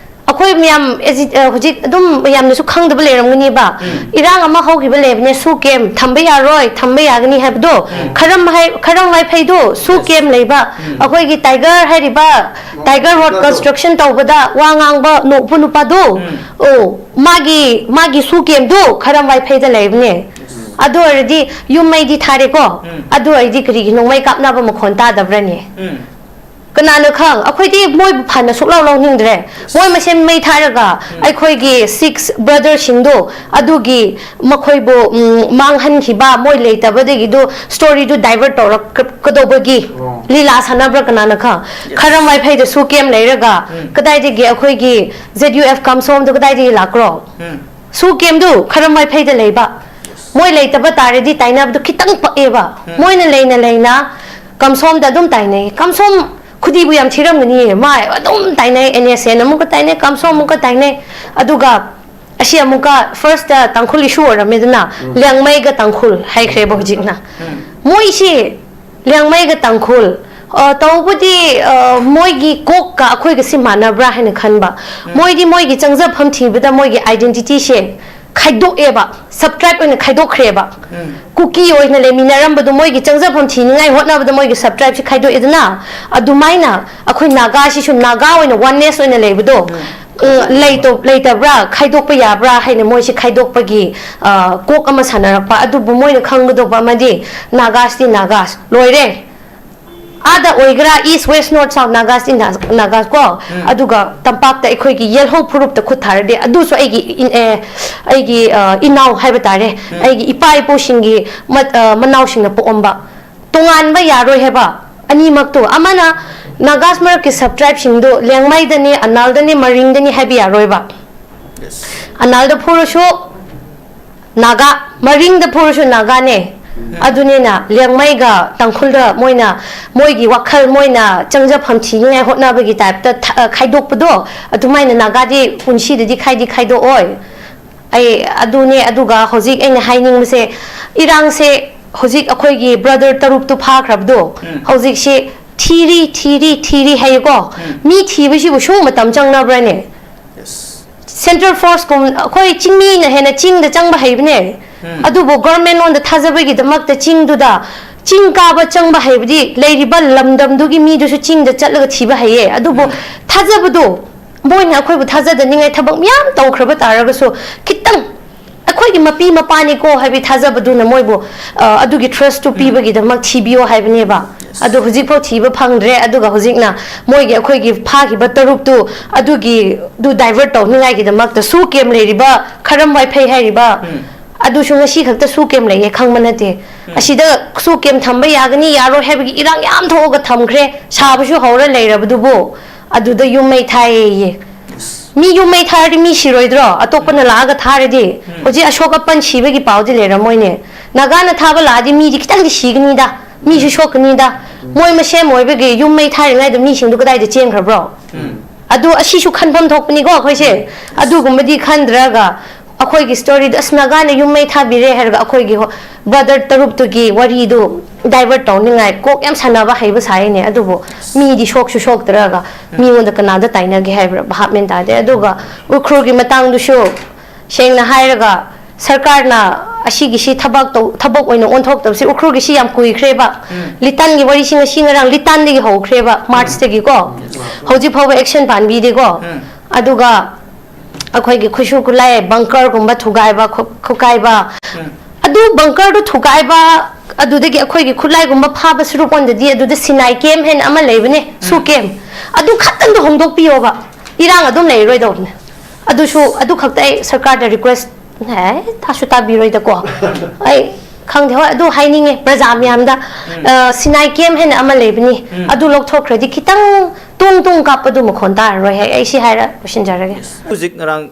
ꯑꯩꯈꯣꯏ ꯃꯌꯥꯝ ꯑꯦꯖꯤ-, ꯑ, ꯍꯧꯖꯤꯛ ꯑꯗꯨꯝ ꯃꯌꯥꯝꯅꯁꯨ ꯈꯪꯗꯕ ꯂꯩꯔꯝꯒꯅꯤꯕ꯫ ꯏꯔꯥꯡ ꯑꯃ ꯍꯧꯈꯤꯕ ꯂꯩꯕꯅꯦ, ꯁꯨ ꯀꯦꯝ ꯊꯝꯕ ꯌꯥꯔꯣꯏ, ꯊꯝꯕ ꯌꯥꯒꯅꯤ ꯍꯥꯏꯕꯗꯣ꯫ ꯈꯔꯝ ꯍꯥꯏ-, ꯈꯔꯝ ꯋꯥꯏꯐꯩꯗꯣ ꯁꯨ ꯀꯦꯝ ꯂꯩꯕ, ꯑꯩꯈꯣꯏꯒꯤ ꯇꯥꯏꯒꯔ ꯍꯥꯏꯔꯤꯕ, ꯇꯥꯏꯒꯔ ꯔꯣꯗ ꯀꯟꯁꯇ꯭ꯔꯛꯁꯟ ꯇꯧꯕꯗ ꯋꯥ ꯉꯥꯡꯕ ꯅꯣꯛꯄ ꯅꯨꯄꯥꯗꯣ, ꯑꯣ, ꯃꯥꯒꯤ, ꯃꯥꯒꯤ ꯁꯨ ꯀꯦꯝꯗꯣ ꯈꯔꯝ ꯋꯥꯏꯐꯩꯗ ꯂꯩꯕꯅꯦ꯫ ꯑꯗꯨ ꯑꯣꯏꯔꯗꯤ ꯌꯨꯝ ꯃꯩꯗꯤ ꯊꯥꯔꯦꯀꯣ, ꯑꯗꯨ ꯑꯣꯏꯔꯗꯤ ꯀꯔꯤꯒꯤ ꯅꯣꯡꯃꯩ ꯀꯥꯞꯅꯕ ꯃꯈꯣꯟ ꯇꯥꯗꯕ꯭ꯔꯅꯦ? ꯀꯅꯥꯅ ꯈꯪ? ꯑꯩꯈꯣꯏꯗꯤ ꯃꯣꯏꯕꯨ ꯐꯅ ꯁꯨꯛꯂꯧ ꯂꯧꯅꯤꯡꯗ꯭ꯔꯦ꯫ ꯃꯣꯏ ꯃꯁꯦꯟ ꯃꯩ ꯊꯥꯔꯒ ꯑꯩꯈꯣꯏꯒꯤ ꯁꯤꯛꯁ ꯕ꯭ꯔꯗꯔꯁꯤꯡꯗꯣ, ꯑꯗꯨꯒꯤ ꯃꯈꯣꯏꯕꯨ, ꯎꯝ, ꯃꯥꯡꯍꯟꯈꯤꯕ, ꯃꯣꯏ ꯂꯩꯇꯕꯗꯒꯤꯗꯣ ꯁ꯭ꯇꯣꯔꯤꯗꯨ ꯗꯥꯏꯚꯔꯠ ꯇꯧꯔꯛꯀꯗꯧꯕꯒꯤ ꯂꯤꯂꯥ ꯁꯥꯟꯅꯕ꯭ꯔꯥ ꯀꯅꯥꯅ ꯈꯪ? ꯈꯔꯝ ꯋꯥꯏꯐꯩꯗ ꯁꯨ ꯀꯦꯝ ꯂꯩꯔꯒ ꯀꯗꯥꯏꯗꯒꯤ ꯑꯩꯈꯣꯏꯒꯤ ꯖꯦꯠ ꯌꯨ ꯑꯦꯐ ꯀꯝꯁꯣꯝꯗꯣ ꯀꯗꯥꯏꯗꯒꯤ ꯂꯥꯛꯈ꯭ꯔꯣ? ꯁꯨ ꯀꯦꯝꯗꯨ ꯈꯔꯝ ꯋꯥꯏꯐꯩꯗ ꯂꯩꯕ꯫ ꯃꯣꯏ ꯂꯩꯇꯕ ꯇꯥꯔꯗꯤ ꯇꯥꯏꯅꯕꯗꯨ ꯈꯤꯇꯪ ꯄꯛꯑꯦꯕ꯫ ꯃꯣꯏꯅ ꯂꯩꯅ ꯂꯩꯅ ꯀꯝꯁꯣꯝꯗ ꯑꯗꯨꯝ ꯇꯥꯏꯅꯩ꯫ ꯀꯝꯁꯣꯝ ꯈꯨꯗꯤꯕꯨ ꯌꯥꯝ ꯊꯤꯔꯝꯒꯅꯤ꯫ ꯃꯥ ꯑꯗꯨꯝ ꯇꯥꯏꯅꯩ, ꯑꯦꯟ ꯑꯦꯁ ꯑꯦꯟ ꯑꯃꯨꯛꯀ ꯇꯥꯏꯅꯩ, ꯀꯝꯁꯣꯝ ꯑꯃꯨꯛꯀ ꯇꯥꯏꯅꯩ꯫ ꯑꯗꯨꯒ ꯑꯁꯤ ꯑꯃꯨꯛꯀ ꯐꯥꯔꯁꯇ ꯇꯥꯡꯈꯨꯜ ꯏꯁꯨ ꯑꯣꯏꯔꯝꯃꯦꯗꯅ, ꯂꯤꯌꯥꯡꯃꯩꯒ ꯇꯥꯡꯈꯨꯜ ꯍꯥꯏꯈ꯭ꯔꯦꯕ ꯍꯧꯖꯤꯛꯅ꯫ ꯃꯣꯏꯁꯤ ꯂꯤꯌꯥꯡꯃꯩꯒ ꯇꯥꯡꯈꯨꯜ, ꯑ, ꯇꯧꯕꯗꯤ, ꯑ, ꯃꯣꯏꯒꯤ ꯀꯣꯛꯀ ꯑꯩꯈꯣꯏꯒꯁꯤ ꯃꯥꯟꯅꯕ꯭ꯔꯥ ꯍꯥꯏꯅ ꯈꯟꯕ꯫ ꯃꯣꯏꯗꯤ ꯃꯣꯏꯒꯤ ꯆꯪꯖꯐꯝ ꯊꯤꯕꯗ ꯃꯣꯏꯒꯤ ꯑꯥꯏꯗꯦꯟꯇꯤꯇꯤꯁꯦ ꯈꯥꯏꯗꯣꯛꯑꯦꯕ, ꯁꯕ ꯇ꯭ꯔꯥꯏꯕ ꯑꯣꯏꯅ ꯈꯥꯏꯗꯣꯛꯈ꯭ꯔꯦꯕ꯫ ꯀꯨꯀꯤ ꯑꯣꯏꯅ ꯂꯩꯃꯤꯟꯅꯔꯝꯕꯗꯣ ꯃꯣꯏꯒꯤ ꯆꯪꯖꯐꯝ ꯊꯤꯅꯤꯡꯉꯥꯏ ꯍꯣꯠꯅꯕꯗ ꯃꯣꯏꯒꯤ ꯁꯕ ꯇ꯭ꯔꯥꯏꯕꯁꯤ ꯈꯥꯏꯗꯣꯛꯑꯦꯗꯅ, ꯑꯗꯨꯃꯥꯏꯅ ꯑꯩꯈꯣꯏ ꯅꯥꯒꯥꯁꯤꯁꯨ ꯅꯥꯒꯥ ꯑꯣꯏꯅ ꯋꯥꯟꯅꯦꯁ ꯑꯣꯏꯅ ꯂꯩꯕꯗꯣ, ꯎꯝ, ꯂꯩꯇꯣ-, ꯂꯩꯇꯕ꯭ꯔꯥ, ꯈꯥꯏꯗꯣꯛꯄ ꯌꯥꯕ꯭ꯔꯥ ꯍꯥꯏꯅ ꯃꯣꯏꯁꯤ ꯈꯥꯏꯗꯣꯛꯄꯒꯤ, ꯑ, ꯀꯣꯛ ꯑꯃ ꯁꯥꯟꯅꯔꯛꯄ꯫ ꯑꯗꯨꯕꯨ ꯃꯣꯏꯅ ꯈꯪꯒꯗꯧꯕ ꯑꯃꯗꯤ ꯅꯥꯒꯥꯁꯇꯤ ꯅꯥꯒꯥꯁ ꯂꯣꯏꯔꯦ꯫ ꯑꯥꯗ ꯑꯣꯏꯒꯦꯔꯥ, ꯏꯁ, ꯋꯦꯁ, ꯅꯣꯔꯠ, ꯁꯥꯎꯠ, ꯅꯥꯒꯥꯁ ꯏꯟ ꯅꯥꯒꯥꯁ ꯀꯣ, ꯑꯗꯨꯒ ꯇꯝꯄꯥꯛꯇ ꯑꯩꯈꯣꯏꯒꯤ ꯌꯦꯜꯍꯧ ꯐꯨꯔꯨꯞꯇ ꯈꯨꯠ ꯊꯥꯔꯗꯤ, ꯑꯗꯨꯁꯨ ꯑꯩꯒꯤ ꯏꯟ-, ꯑꯦ, ꯑꯩꯒꯤ, ꯑ, ꯏꯅꯥꯎ ꯍꯥꯏꯕ ꯇꯥꯔꯦ, ꯑꯩꯒꯤ ꯏꯄꯥ ꯏꯄꯨꯁꯤꯡꯒꯤ ꯃꯠ-, ꯑ, ꯃꯅꯥꯎꯁꯤꯡꯅ ꯄꯣꯛꯑꯝꯕ꯫ ꯇꯣꯉꯥꯟꯕ ꯌꯥꯔꯣꯏ ꯍꯥꯏꯕ ꯑꯅꯤꯃꯛꯇꯣ꯫ ꯑꯃꯅ ꯅꯥꯒꯥꯁ ꯃꯔꯛꯀꯤ ꯁꯕ ꯇ꯭ꯔꯥꯏꯕꯁꯤꯡꯗꯣ ꯂꯦꯡꯃꯩꯗꯅꯦ, ꯑꯅꯥꯜꯗꯅꯦ, ꯃꯔꯤꯡꯗꯅꯦ ꯍꯥꯏꯕ ꯌꯥꯔꯣꯏꯕ꯫ ꯑꯅꯥꯜꯗ ꯐꯨꯔꯁꯨ ꯅꯥꯒꯥ, ꯃꯔꯤꯡꯗ ꯐꯨꯔꯁꯨ ꯅꯥꯒꯥꯅꯦ꯫ ꯑꯗꯨꯅꯤꯅ ꯂꯦꯡꯃꯩꯒ ꯇꯥꯡꯈꯨꯜꯗ ꯃꯣꯏꯅ ꯃꯣꯏꯒꯤ ꯋꯥꯈꯜ, ꯃꯣꯏꯅ ꯆꯪꯖꯐꯝ ꯊꯤꯅꯤꯡꯉꯥꯏ ꯍꯣꯠꯅꯕꯒꯤ ꯇꯥꯏꯞꯇ ꯊ-, ꯑ, ꯈꯥꯏꯗꯣꯛꯄꯗꯣ, ꯑꯗꯨꯃꯥꯏꯅ ꯅꯥꯒꯥꯗꯤ ꯄꯨꯟꯁꯤꯗꯗꯤ ꯈꯥꯏꯗꯤ ꯈꯥꯏꯗꯣꯛꯑꯣꯏ꯫ ꯑꯩ ꯑꯗꯨꯅꯦ꯫ ꯑꯗꯨꯒ ꯍꯧꯖꯤꯛ ꯑꯩꯅ ꯍꯥꯏꯅꯤꯡꯕꯁꯦ, ꯏꯔꯥꯡꯁꯦ ꯍꯧꯖꯤꯛ ꯑꯩꯈꯣꯏꯒꯤ ꯕ꯭ꯔꯗꯔ ꯇꯔꯨꯛꯇꯨ ꯐꯥꯈ꯭ꯔꯕꯗꯣ, ꯍꯧꯖꯤꯛꯁꯦ ꯊꯤꯔꯤ, ꯊꯤꯔꯤ, ꯊꯤꯔꯤ ꯍꯥꯏꯌꯦꯀꯣ꯫ ꯃꯤ ꯊꯤꯕꯁꯤꯕꯨ ꯁꯨꯝ ꯃꯇꯝ ꯆꯪꯅꯕ꯭ꯔꯅꯦ? ꯁꯦꯟꯇ꯭ꯔꯦꯜ ꯐꯣꯔꯁꯀꯨꯝ ꯑꯩꯈꯣꯏ ꯆꯤꯡꯃꯤꯅ ꯍꯦꯟꯅ ꯆꯤꯡꯗ ꯆꯪꯕ ꯍꯩꯕꯅꯦ꯫ ꯑꯗꯨꯕꯨ ꯒꯣꯔꯃꯦꯟ ꯂꯣꯟꯗ ꯊꯥꯖꯕꯒꯤꯗꯃꯛꯇ ꯆꯤꯡꯗꯨꯗ ꯆꯤꯡ ꯀꯥꯕ ꯆꯪꯕ ꯍꯩꯕꯗꯤ ꯂꯩꯔꯤꯕ ꯂꯝꯗꯝꯗꯨꯒꯤ ꯃꯤꯗꯨꯁꯨ ꯆꯤꯡꯗ ꯆꯠꯂꯒ ꯊꯤꯕ ꯍꯩꯌꯦ꯫ ꯑꯗꯨꯕꯨ ꯊꯥꯖꯕꯗꯣ ꯃꯣꯏꯅ ꯑꯩꯈꯣꯏꯕꯨ ꯊꯥꯖꯗꯅꯤꯡꯉꯥꯏ ꯊꯕꯛ ꯃꯌꯥꯝ ꯇꯧꯈ꯭ꯔꯕ ꯇꯥꯔꯒꯁꯨ ꯈꯤꯇꯪ ꯑꯩꯈꯣꯏꯒꯤ ꯃꯄꯤ ꯃꯄꯥꯅꯤꯀꯣ ꯍꯥꯏꯕꯒꯤ ꯊꯥꯖꯕꯗꯨꯅ ꯃꯣꯏꯕꯨ ꯑ, ꯑꯗꯨꯒꯤ ꯇ꯭ꯔꯁꯇꯨ ꯄꯤꯕꯒꯤꯗꯃꯛ ꯊꯤꯕꯤꯌꯣ ꯍꯥꯏꯕꯅꯦꯕ꯫ ꯑꯗꯨ ꯍꯧꯖꯤꯛꯐꯥꯎ ꯊꯤꯕ ꯐꯪꯗ꯭ꯔꯦ꯫ ꯑꯗꯨꯒ ꯍꯧꯖꯤꯛꯅ ꯃꯣꯏꯒꯤ ꯑꯩꯈꯣꯏꯒꯤ ꯐꯥꯈꯤꯕ ꯇꯔꯨꯛꯇꯨ ꯑꯗꯨꯒꯤꯗꯨ ꯗꯥꯏꯚꯔꯠ ꯇꯧꯅꯤꯡꯉꯥꯏꯒꯤꯗꯃꯛꯇ ꯁꯨ ꯀꯦꯝ ꯂꯩꯔꯤꯕ ꯈꯔꯝ ꯋꯥꯏꯐꯩ ꯍꯥꯏꯔꯤꯕ ꯑꯗꯨꯁꯨ ꯉꯁꯤ ꯈꯛꯇ ꯁꯨ ꯀꯦꯝ ꯂꯩꯌꯦ ꯈꯪꯕ ꯅꯠꯇꯦ꯫ ꯑꯁꯤꯗ ꯁꯨ ꯀꯦꯝ ꯊꯝꯕ ꯌꯥꯒꯅꯤ ꯌꯥꯔꯣꯏ ꯍꯥꯏꯕꯒꯤ ꯏꯔꯥꯡ ꯌꯥꯝ ꯊꯣꯛꯑꯒ ꯊꯝꯈ꯭ꯔꯦ꯫ ꯁꯥꯕꯁꯨ ꯍꯧꯔ ꯂꯩꯔꯕꯗꯨꯕꯨ ꯑꯗꯨꯗ ꯌꯨꯝ ꯃꯩ ꯊꯥꯏꯌꯦ꯫ ꯃꯤ ꯌꯨꯝ ꯃꯩ ꯊꯥꯔꯗꯤ ꯃꯤ ꯁꯤꯔꯣꯏꯗ꯭ꯔꯣ? ꯑꯇꯣꯞꯄꯅ ꯂꯥꯛꯑꯒ ꯊꯥꯔꯗꯤ꯫ ꯍꯧꯖꯤꯛ ꯑꯁꯣꯛ ꯑꯄꯟ ꯁꯤꯕꯒꯤ ꯄꯥꯎꯗꯤ ꯂꯩꯔꯝꯃꯣꯏꯅꯦ꯫ ꯅꯥꯒꯥꯅ ꯊꯥꯕ ꯂꯥꯛꯑꯗꯤ ꯃꯤꯗꯤ ꯈꯤꯇꯪꯗꯤ ꯁꯤꯒꯅꯤꯗ, ꯃꯤꯁꯨ ꯁꯣꯛꯀꯅꯤꯗ꯫ ꯃꯣꯏ ꯃꯁꯦꯟ ꯑꯣꯏꯕꯒꯤ ꯌꯨꯝ ꯃꯩ ꯊꯥꯔꯤꯉꯩꯗ ꯃꯤꯁꯤꯡꯗꯨ ꯀꯗꯥꯏꯗ ꯆꯦꯟꯈ꯭ꯔꯕ꯭ꯔꯣ? ꯑꯗꯨ ꯑꯁꯤꯁꯨ ꯈꯟꯐꯝ ꯊꯣꯛꯄꯅꯤꯀꯣ ꯑꯩꯈꯣꯏꯁꯦ꯫ ꯑꯗꯨꯒꯨꯝꯕꯗꯤ ꯈꯟꯗ꯭ꯔꯒ ꯑꯩꯈꯣꯏꯒꯤ ꯁ꯭ꯇꯣꯔꯤꯗ ꯑꯁ ꯅꯥꯒꯥꯅ ꯌꯨꯝ ꯃꯩ ꯊꯥꯕꯤꯔꯦ ꯍꯥꯏꯔꯒ ꯑꯩꯈꯣꯏꯒꯤ ꯕ꯭ꯔꯗꯔ ꯇꯔꯨꯛꯇꯨꯒꯤ ꯋꯥꯔꯤꯗꯨ ꯗꯥꯏꯚꯔꯠ ꯇꯧꯅꯤꯡꯉꯥꯏ ꯀꯣꯛ ꯌꯥꯝ ꯁꯥꯟꯅꯕ ꯍꯩꯕ ꯁꯥꯏꯅꯦ꯫ ꯑꯗꯨꯕꯨ ꯃꯤꯗꯤ ꯁꯣꯛꯁꯨ ꯁꯣꯛꯇ꯭ꯔꯒ ꯃꯤꯉꯣꯟꯗ ꯀꯅꯥꯗ ꯇꯥꯏꯅꯒꯦ ꯍꯥꯏꯕ꯭ꯔꯥ? ꯚꯥꯞ ꯃꯦꯟ ꯇꯥꯗꯦ꯫ ꯑꯗꯨꯒ ꯎꯈ꯭ꯔꯨꯜꯒꯤ ꯃꯇꯥꯡꯗꯨꯁꯨ ꯁꯦꯡꯅ ꯍꯥꯏꯔꯒ ꯁꯔꯀꯥꯔꯅ ꯑꯁꯤꯒꯤꯁꯤ ꯊꯕꯛ ꯇꯧ-, ꯊꯕꯛ ꯑꯣꯏꯅ ꯑꯣꯟꯊꯣꯛꯇꯕꯁꯤ ꯎꯈ꯭ꯔꯨꯜꯒꯤꯁꯤ ꯌꯥꯝ ꯀꯨꯏꯈ꯭ꯔꯦꯕ꯫ ꯂꯤꯇꯥꯟꯒꯤ ꯋꯥꯔꯤꯁꯤ ꯉꯁꯤ ꯉꯔꯥꯡ ꯂꯤꯇꯥꯟꯗꯒꯤ ꯍꯧꯈ꯭ꯔꯦꯕ, ꯃꯥꯔꯆꯇꯒꯤꯀꯣ꯫ ꯍꯧꯖꯤꯛ ꯐꯥꯎꯕ ꯑꯦꯛꯁꯟ ꯄꯥꯟꯕꯤꯗꯦꯀꯣ꯫ ꯑꯗꯨꯒ ꯑꯩꯈꯣꯏꯒꯤ ꯈꯨꯠꯁꯨ ꯈꯨꯠꯂꯥꯏ ꯕꯪꯀꯔꯒꯨꯝꯕ ꯊꯨꯒꯥꯏꯕ, ꯈꯨ-, ꯈꯨꯀꯥꯏꯕ, ꯑꯗꯨ ꯕꯪꯀꯔꯗꯨ ꯊꯨꯒꯥꯏꯕ, ꯑꯗꯨꯗꯒꯤ ꯑꯩꯈꯣꯏꯒꯤ ꯈꯨꯠꯂꯥꯏꯒꯨꯝꯕ ꯐꯥꯕ ꯁꯔꯨꯛ ꯑꯣꯟꯗꯗꯤ ꯑꯗꯨꯗ ꯁꯤꯅꯥꯏ ꯀꯦꯝ ꯍꯥꯏꯅ ꯑꯃ ꯂꯩꯕꯅꯦ, ꯁꯨ ꯀꯦꯝ, ꯑꯗꯨ ꯈꯛꯇꯪꯗꯣ ꯍꯣꯡꯗꯣꯛꯄꯤꯌꯣꯕ, ꯏꯔꯥꯡ ꯑꯗꯨꯝ ꯂꯩꯔꯣꯏꯗꯧꯕꯅꯦ꯫ ꯑꯗꯨꯁꯨ, ꯑꯗꯨ ꯈꯛꯇ ꯑꯩ ꯁꯔꯀꯥꯔꯗ ꯔꯤꯀ꯭ꯋꯦꯁ, ꯑꯦ, ꯇꯥꯁꯨ ꯇꯥꯕꯤꯔꯣꯏꯗꯀꯣ꯫ ꯑꯩ ꯈꯪꯗꯦ, ꯍꯣꯏ, ꯑꯗꯨ ꯍꯥꯏꯅꯤꯡꯉꯦ ꯄ꯭ꯔꯖꯥ ꯃꯌꯥꯝꯗ꯫ ꯑ, ꯁꯤꯅꯥꯏ ꯀꯦꯝ ꯍꯥꯏꯅ ꯑꯃ ꯂꯩꯕꯅꯤ, ꯑꯗꯨ ꯂꯧꯊꯣꯛꯈ꯭ꯔꯗꯤ ꯈꯤꯇꯪ ꯇꯨꯡ ꯇꯨꯡ ꯀꯥꯞꯄꯗꯨ ꯃꯈꯣꯟ ꯇꯥꯔꯔꯣꯏ ꯍꯥꯏ꯫ ꯑꯩ ꯁꯤ ꯍꯥꯏꯔ ꯂꯣꯏꯁꯤꯟꯖꯔꯒꯦ꯫ ꯍꯧꯖꯤꯛ ꯉꯔꯥꯡ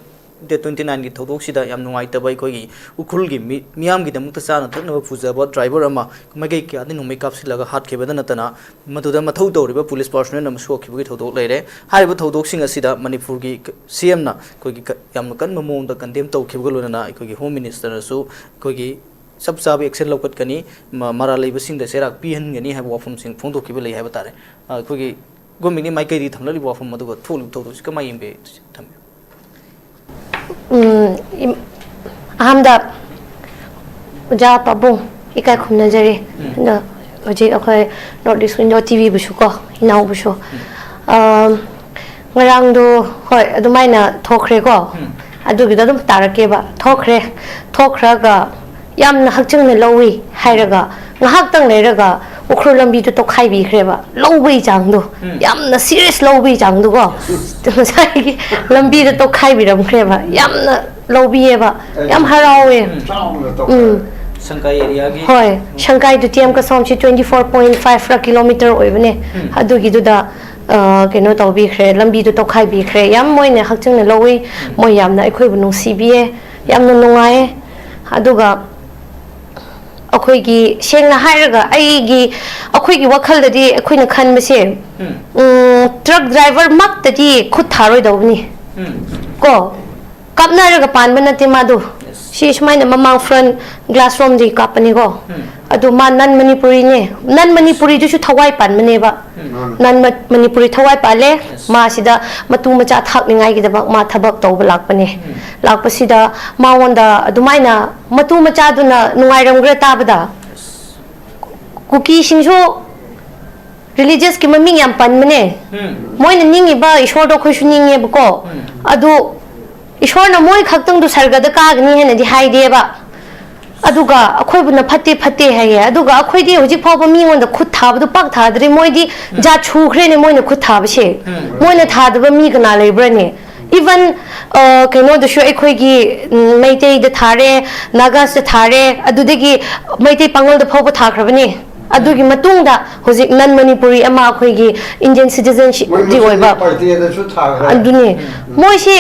ꯗꯦꯠ ꯇ꯭ꯋꯦꯟꯇꯤ ꯅꯥꯏꯟꯒꯤ ꯊꯧꯗꯣꯛꯁꯤꯗ ꯌꯥꯝ ꯅꯨꯡꯉꯥꯏꯇꯕ ꯑꯩꯈꯣꯏꯒꯤ ꯎꯈ꯭ꯔꯨꯜꯒꯤ ꯃꯤ-, ꯃꯤꯌꯥꯝꯒꯤꯗꯃꯛꯇ ꯆꯥꯅ ꯊꯛꯅꯕ ꯄꯨꯖꯕ ꯗ꯭ꯔꯥꯏꯚꯔ ꯑꯃ ꯃꯥꯏꯀꯩ ꯀꯌꯥꯗ ꯅꯣꯡꯃꯩ ꯀꯥꯞꯁꯤꯜꯂꯒ ꯍꯥꯠꯈꯤꯕꯗ ꯅꯠꯇꯅ ꯃꯗꯨꯗ ꯃꯊꯧ ꯇꯧꯔꯤꯕ ꯄꯨꯂꯤꯁ ꯄꯥꯔꯁꯣꯅꯦꯜ ꯑꯃ ꯁꯣꯛꯈꯤꯕꯒꯤ ꯊꯧꯗꯣꯛ ꯂꯩꯔꯦ꯫ ꯍꯥꯏꯔꯤꯕ ꯊꯧꯗꯣꯛꯁꯤꯡ ꯑꯁꯤꯗ ꯃꯅꯤꯄꯨꯔꯒꯤ ꯀ-, ꯁꯤ ꯑꯦꯝꯅ ꯑꯩꯈꯣꯏꯒꯤ ꯀ-, ꯌꯥꯝꯅ ꯀꯟꯕ ꯃꯑꯣꯡꯗ ꯀꯟꯗꯦꯝ ꯇꯧꯈꯤꯕꯒ ꯂꯣꯏꯅꯅ ꯑꯩꯈꯣꯏꯒꯤ ꯍꯣꯝ ꯃꯤꯅꯤꯁꯇꯔꯅꯁꯨ ꯑꯩꯈꯣꯏꯒꯤ ꯆꯞ ꯆꯥꯕ ꯑꯦꯛꯁꯟ ꯂꯧꯈꯠꯀꯅꯤ, ꯃ-, ꯃꯔꯥꯜ ꯂꯩꯕꯁꯤꯡꯗ ꯆꯩꯔꯥꯛ ꯄꯤꯍꯟꯒꯅꯤ ꯍꯥꯏꯕ ꯋꯥꯐꯝꯁꯤꯡ ꯐꯣꯡꯗꯣꯛꯈꯤꯕ ꯂꯩ ꯍꯥꯏꯕ ꯇꯥꯔꯦ꯫ ꯑ, ꯑꯩꯈꯣꯏꯒꯤ ꯒꯣꯔꯃꯦꯟꯒꯤ ꯃꯥꯏꯀꯩꯗꯒꯤ ꯊꯝꯂꯛꯂꯤꯕ ꯋꯥꯐꯝ ꯑꯗꯨꯒ ꯊꯣꯛꯂꯤꯕ ꯊꯧꯗꯣꯛꯁꯤ ꯀꯃꯥꯏꯅ ꯌꯦꯡꯕꯤꯔꯤ? ꯊꯝꯕꯤꯌꯨ꯫ ꯎꯝ, ꯏꯝ-, ꯑꯍꯥꯟꯕꯗ ꯑꯣꯖꯥ ꯄꯥꯕꯨꯡ ꯏꯀꯥꯏ ꯈꯨꯝꯅꯖꯔꯤ꯫ ꯑꯗꯣ ꯍꯧꯖꯤꯛ ꯑꯩꯈꯣꯏ North East Window ꯇꯤ ꯚꯤꯕꯨꯁꯨ ꯀꯣ, ꯏꯅꯥꯎꯕꯨꯁꯨ꯫ ꯑꯝ, ꯉꯔꯥꯡꯗꯣ, ꯍꯣꯏ, ꯑꯗꯨꯃꯥꯏꯅ ꯊꯣꯛꯈ꯭ꯔꯦꯀꯣ꯫ ꯑꯗꯨꯒꯤꯗꯣ ꯑꯗꯨꯝ ꯇꯥꯔꯛꯀꯦꯕ꯫ ꯊꯣꯛꯈ꯭ꯔꯦ꯫ ꯊꯣꯛꯈ꯭ꯔꯒ ꯌꯥꯝꯅ ꯍꯛꯆꯤꯡꯅ ꯂꯧꯏ ꯍꯥꯏꯔꯒ ꯉꯥꯏꯍꯥꯛꯇꯪ ꯂꯩꯔꯒ ꯎꯈ꯭ꯔꯨꯜ ꯂꯝꯕꯤꯗꯨ ꯇꯣꯈꯥꯏꯕꯤꯈ꯭ꯔꯦꯕ꯫ ꯂꯧꯕꯒꯤ ꯆꯥꯡꯗꯣ, ꯎꯝ꯫ ꯌꯥꯝꯅ serious ꯂꯧꯕꯒꯤ ꯆꯥꯡꯗꯨꯀꯣ꯫ ꯉꯁꯥꯏꯒꯤ ꯂꯝꯕꯤꯗ ꯇꯣꯈꯥꯏꯕꯤꯔꯝꯈ꯭ꯔꯦꯕ꯫ ꯌꯥꯝꯅ ꯂꯧꯕꯤꯌꯦꯕ꯫ ꯌꯥꯝ ꯍꯔꯥꯎꯋꯦ꯫ ꯎꯝ꯫ ꯁꯪꯀꯥꯏ ꯑꯦꯔꯤꯌꯥꯒꯤ꯫ ꯍꯣꯏ, ꯁꯪꯀꯥꯏ ꯇꯨ ꯇꯤ ꯑꯦꯝ ꯀꯁꯣꯝꯁꯤ twenty four point five ꯔ ꯀꯤꯂꯣꯃꯤꯇꯔ ꯑꯣꯏꯕꯅꯦ꯫ ꯎꯝ꯫ ꯑꯗꯨꯒꯤꯗꯨꯗ, ꯑ, ꯀꯩꯅꯣ ꯇꯧꯕꯤꯈ꯭ꯔꯦ, ꯂꯝꯕꯤꯗꯨ ꯇꯣꯈꯥꯏꯕꯤꯈ꯭ꯔꯦ꯫ ꯌꯥꯝ ꯃꯣꯏꯅ ꯍꯛꯆꯤꯡꯅ ꯂꯧꯏ꯫ ꯎꯝ꯫ ꯃꯣꯏ ꯌꯥꯝꯅ ꯑꯩꯈꯣꯏꯕꯨ ꯅꯨꯡꯁꯤꯕꯤꯌꯦ꯫ ꯌꯥꯝꯅ ꯅꯨꯡꯉꯥꯏꯌꯦ꯫ ꯑꯗꯨꯒ ꯑꯩꯈꯣꯏꯒꯤ, ꯁꯦꯡꯅ ꯍꯥꯏꯔꯒ, ꯑꯩꯒꯤ, ꯑꯩꯈꯣꯏꯒꯤ ꯋꯥꯈꯜꯗꯗꯤ ꯑꯩꯈꯣꯏꯅ ꯈꯟꯕꯁꯦ, ꯎꯝ꯫ ꯎꯝ, ꯇ꯭ꯔꯛ ꯗ꯭ꯔꯥꯏꯚꯔ ꯃꯛꯇꯗꯤ ꯈꯨꯠ ꯊꯥꯔꯣꯏꯗꯧꯕꯅꯤ꯫ ꯎꯝ꯫ ꯀꯣ? ꯀꯥꯞꯅꯔꯒ ꯄꯥꯟꯕ ꯅꯠꯇꯦ ꯃꯥꯗꯣ꯫ Yes꯫ ꯁꯤ ꯁꯨꯃꯥꯏꯅ ꯃꯃꯥꯡ front glass ꯔꯣꯝꯗꯒꯤ ꯀꯥꯞꯄꯅꯤꯀꯣ꯫ ꯎꯝ꯫ ꯑꯗꯨ ꯃꯥ non ꯃꯅꯤꯄꯨꯔꯤꯅꯦ꯫ Non ꯃꯅꯤꯄꯨꯔꯤꯗꯨꯁꯨ ꯊꯋꯥꯏ ꯄꯥꯟꯕꯅꯦꯕ꯫ ꯎꯝ꯫ Non ꯃ-, ꯃꯅꯤꯄꯨꯔꯤ ꯊꯋꯥꯏ ꯄꯥꯜꯂꯦ꯫ Yes꯫ ꯃꯥ ꯁꯤꯗ ꯃꯇꯨ ꯃꯆꯥ ꯊꯥꯛꯅꯤꯡꯉꯥꯏꯒꯤꯗꯃꯛ ꯃꯥ ꯊꯕꯛ ꯇꯧꯕ ꯂꯥꯛꯄꯅꯦ꯫ ꯎꯝ꯫ ꯂꯥꯛꯄꯁꯤꯗ ꯃꯉꯣꯟꯗ ꯑꯗꯨꯃꯥꯏꯅ ꯃꯇꯨ ꯃꯆꯥꯗꯨꯅ ꯅꯨꯡꯉꯥꯏꯔꯝꯒ꯭ꯔꯥ ꯇꯥꯕꯗ? Yes꯫ ꯀꯨꯀꯤꯁꯤꯡꯁꯨ religious ꯀꯤ ꯃꯃꯤꯡ ꯌꯥꯝ ꯄꯟꯕꯅꯦ꯫ ꯎꯝ꯫ ꯃꯣꯏꯅ ꯅꯤꯡꯉꯤꯕ ꯏꯁꯣꯔꯗꯣ ꯑꯩꯈꯣꯏꯁꯨ ꯅꯤꯡꯉꯦꯕꯀꯣ꯫ ꯎꯝ꯫ ꯑꯗꯨ ꯏꯁꯣꯔꯅ ꯃꯣꯏ ꯈꯛꯇꯪꯗꯨ ꯁꯔꯒꯗ ꯀꯥꯒꯅꯤ ꯍꯥꯏꯅꯗꯤ ꯍꯥꯏꯗꯦꯕ꯫ ꯑꯗꯨꯒ ꯑꯩꯈꯣꯏꯕꯨꯅ ꯐꯠꯇꯦ, ꯐꯠꯇꯦ ꯍꯥꯏꯌꯦ꯫ ꯑꯗꯨꯒ ꯑꯩꯈꯣꯏꯗꯤ ꯍꯧꯖꯤꯛ ꯐꯥꯎꯕ ꯃꯤꯉꯣꯟꯗ ꯈꯨꯠ ꯊꯥꯕꯗꯨ ꯄꯥꯛ ꯊꯥꯗ꯭ꯔꯤ꯫ ꯃꯣꯏꯗꯤ ꯎꯝ꯫ ꯖꯥꯠ ꯁꯨꯈ꯭ꯔꯦꯅꯦ ꯃꯣꯏꯅ ꯈꯨꯠ ꯊꯥꯕꯁꯦ꯫ ꯎꯝ꯫ ꯃꯣꯏꯅ ꯊꯥꯗꯕ ꯃꯤ ꯀꯅꯥ ꯂꯩꯕ꯭ꯔꯅꯦ? Even, ꯑ, ꯀꯩꯅꯣꯗꯁꯨ ꯑꯩꯈꯣꯏꯒꯤ, ꯎꯝ, ꯃꯩꯇꯩꯗ ꯊꯥꯔꯦ, ꯅꯥꯒꯥꯁꯇ ꯊꯥꯔꯦ, ꯑꯗꯨꯗꯒꯤ ꯃꯩꯇꯩ ꯄꯥꯉꯜꯗ ꯐꯥꯎꯕ ꯊꯥꯈ꯭ꯔꯕꯅꯦ꯫ ꯑꯗꯨꯒꯤ ꯃꯇꯨꯡꯗ ꯍꯧꯖꯤꯛ non ꯃꯅꯤꯄꯨꯔꯤ ꯑꯃ ꯑꯩꯈꯣꯏꯒꯤ Indian citizenship ꯗꯤ ꯑꯣꯏꯕ꯫ ꯃꯣꯏ ꯃꯁꯦꯟꯒꯤ party ꯗꯁꯨ ꯊꯥꯈ꯭ꯔꯦ꯫ ꯑꯗꯨꯅꯦ꯫ ꯎꯝ꯫ ꯃꯣꯏꯁꯦ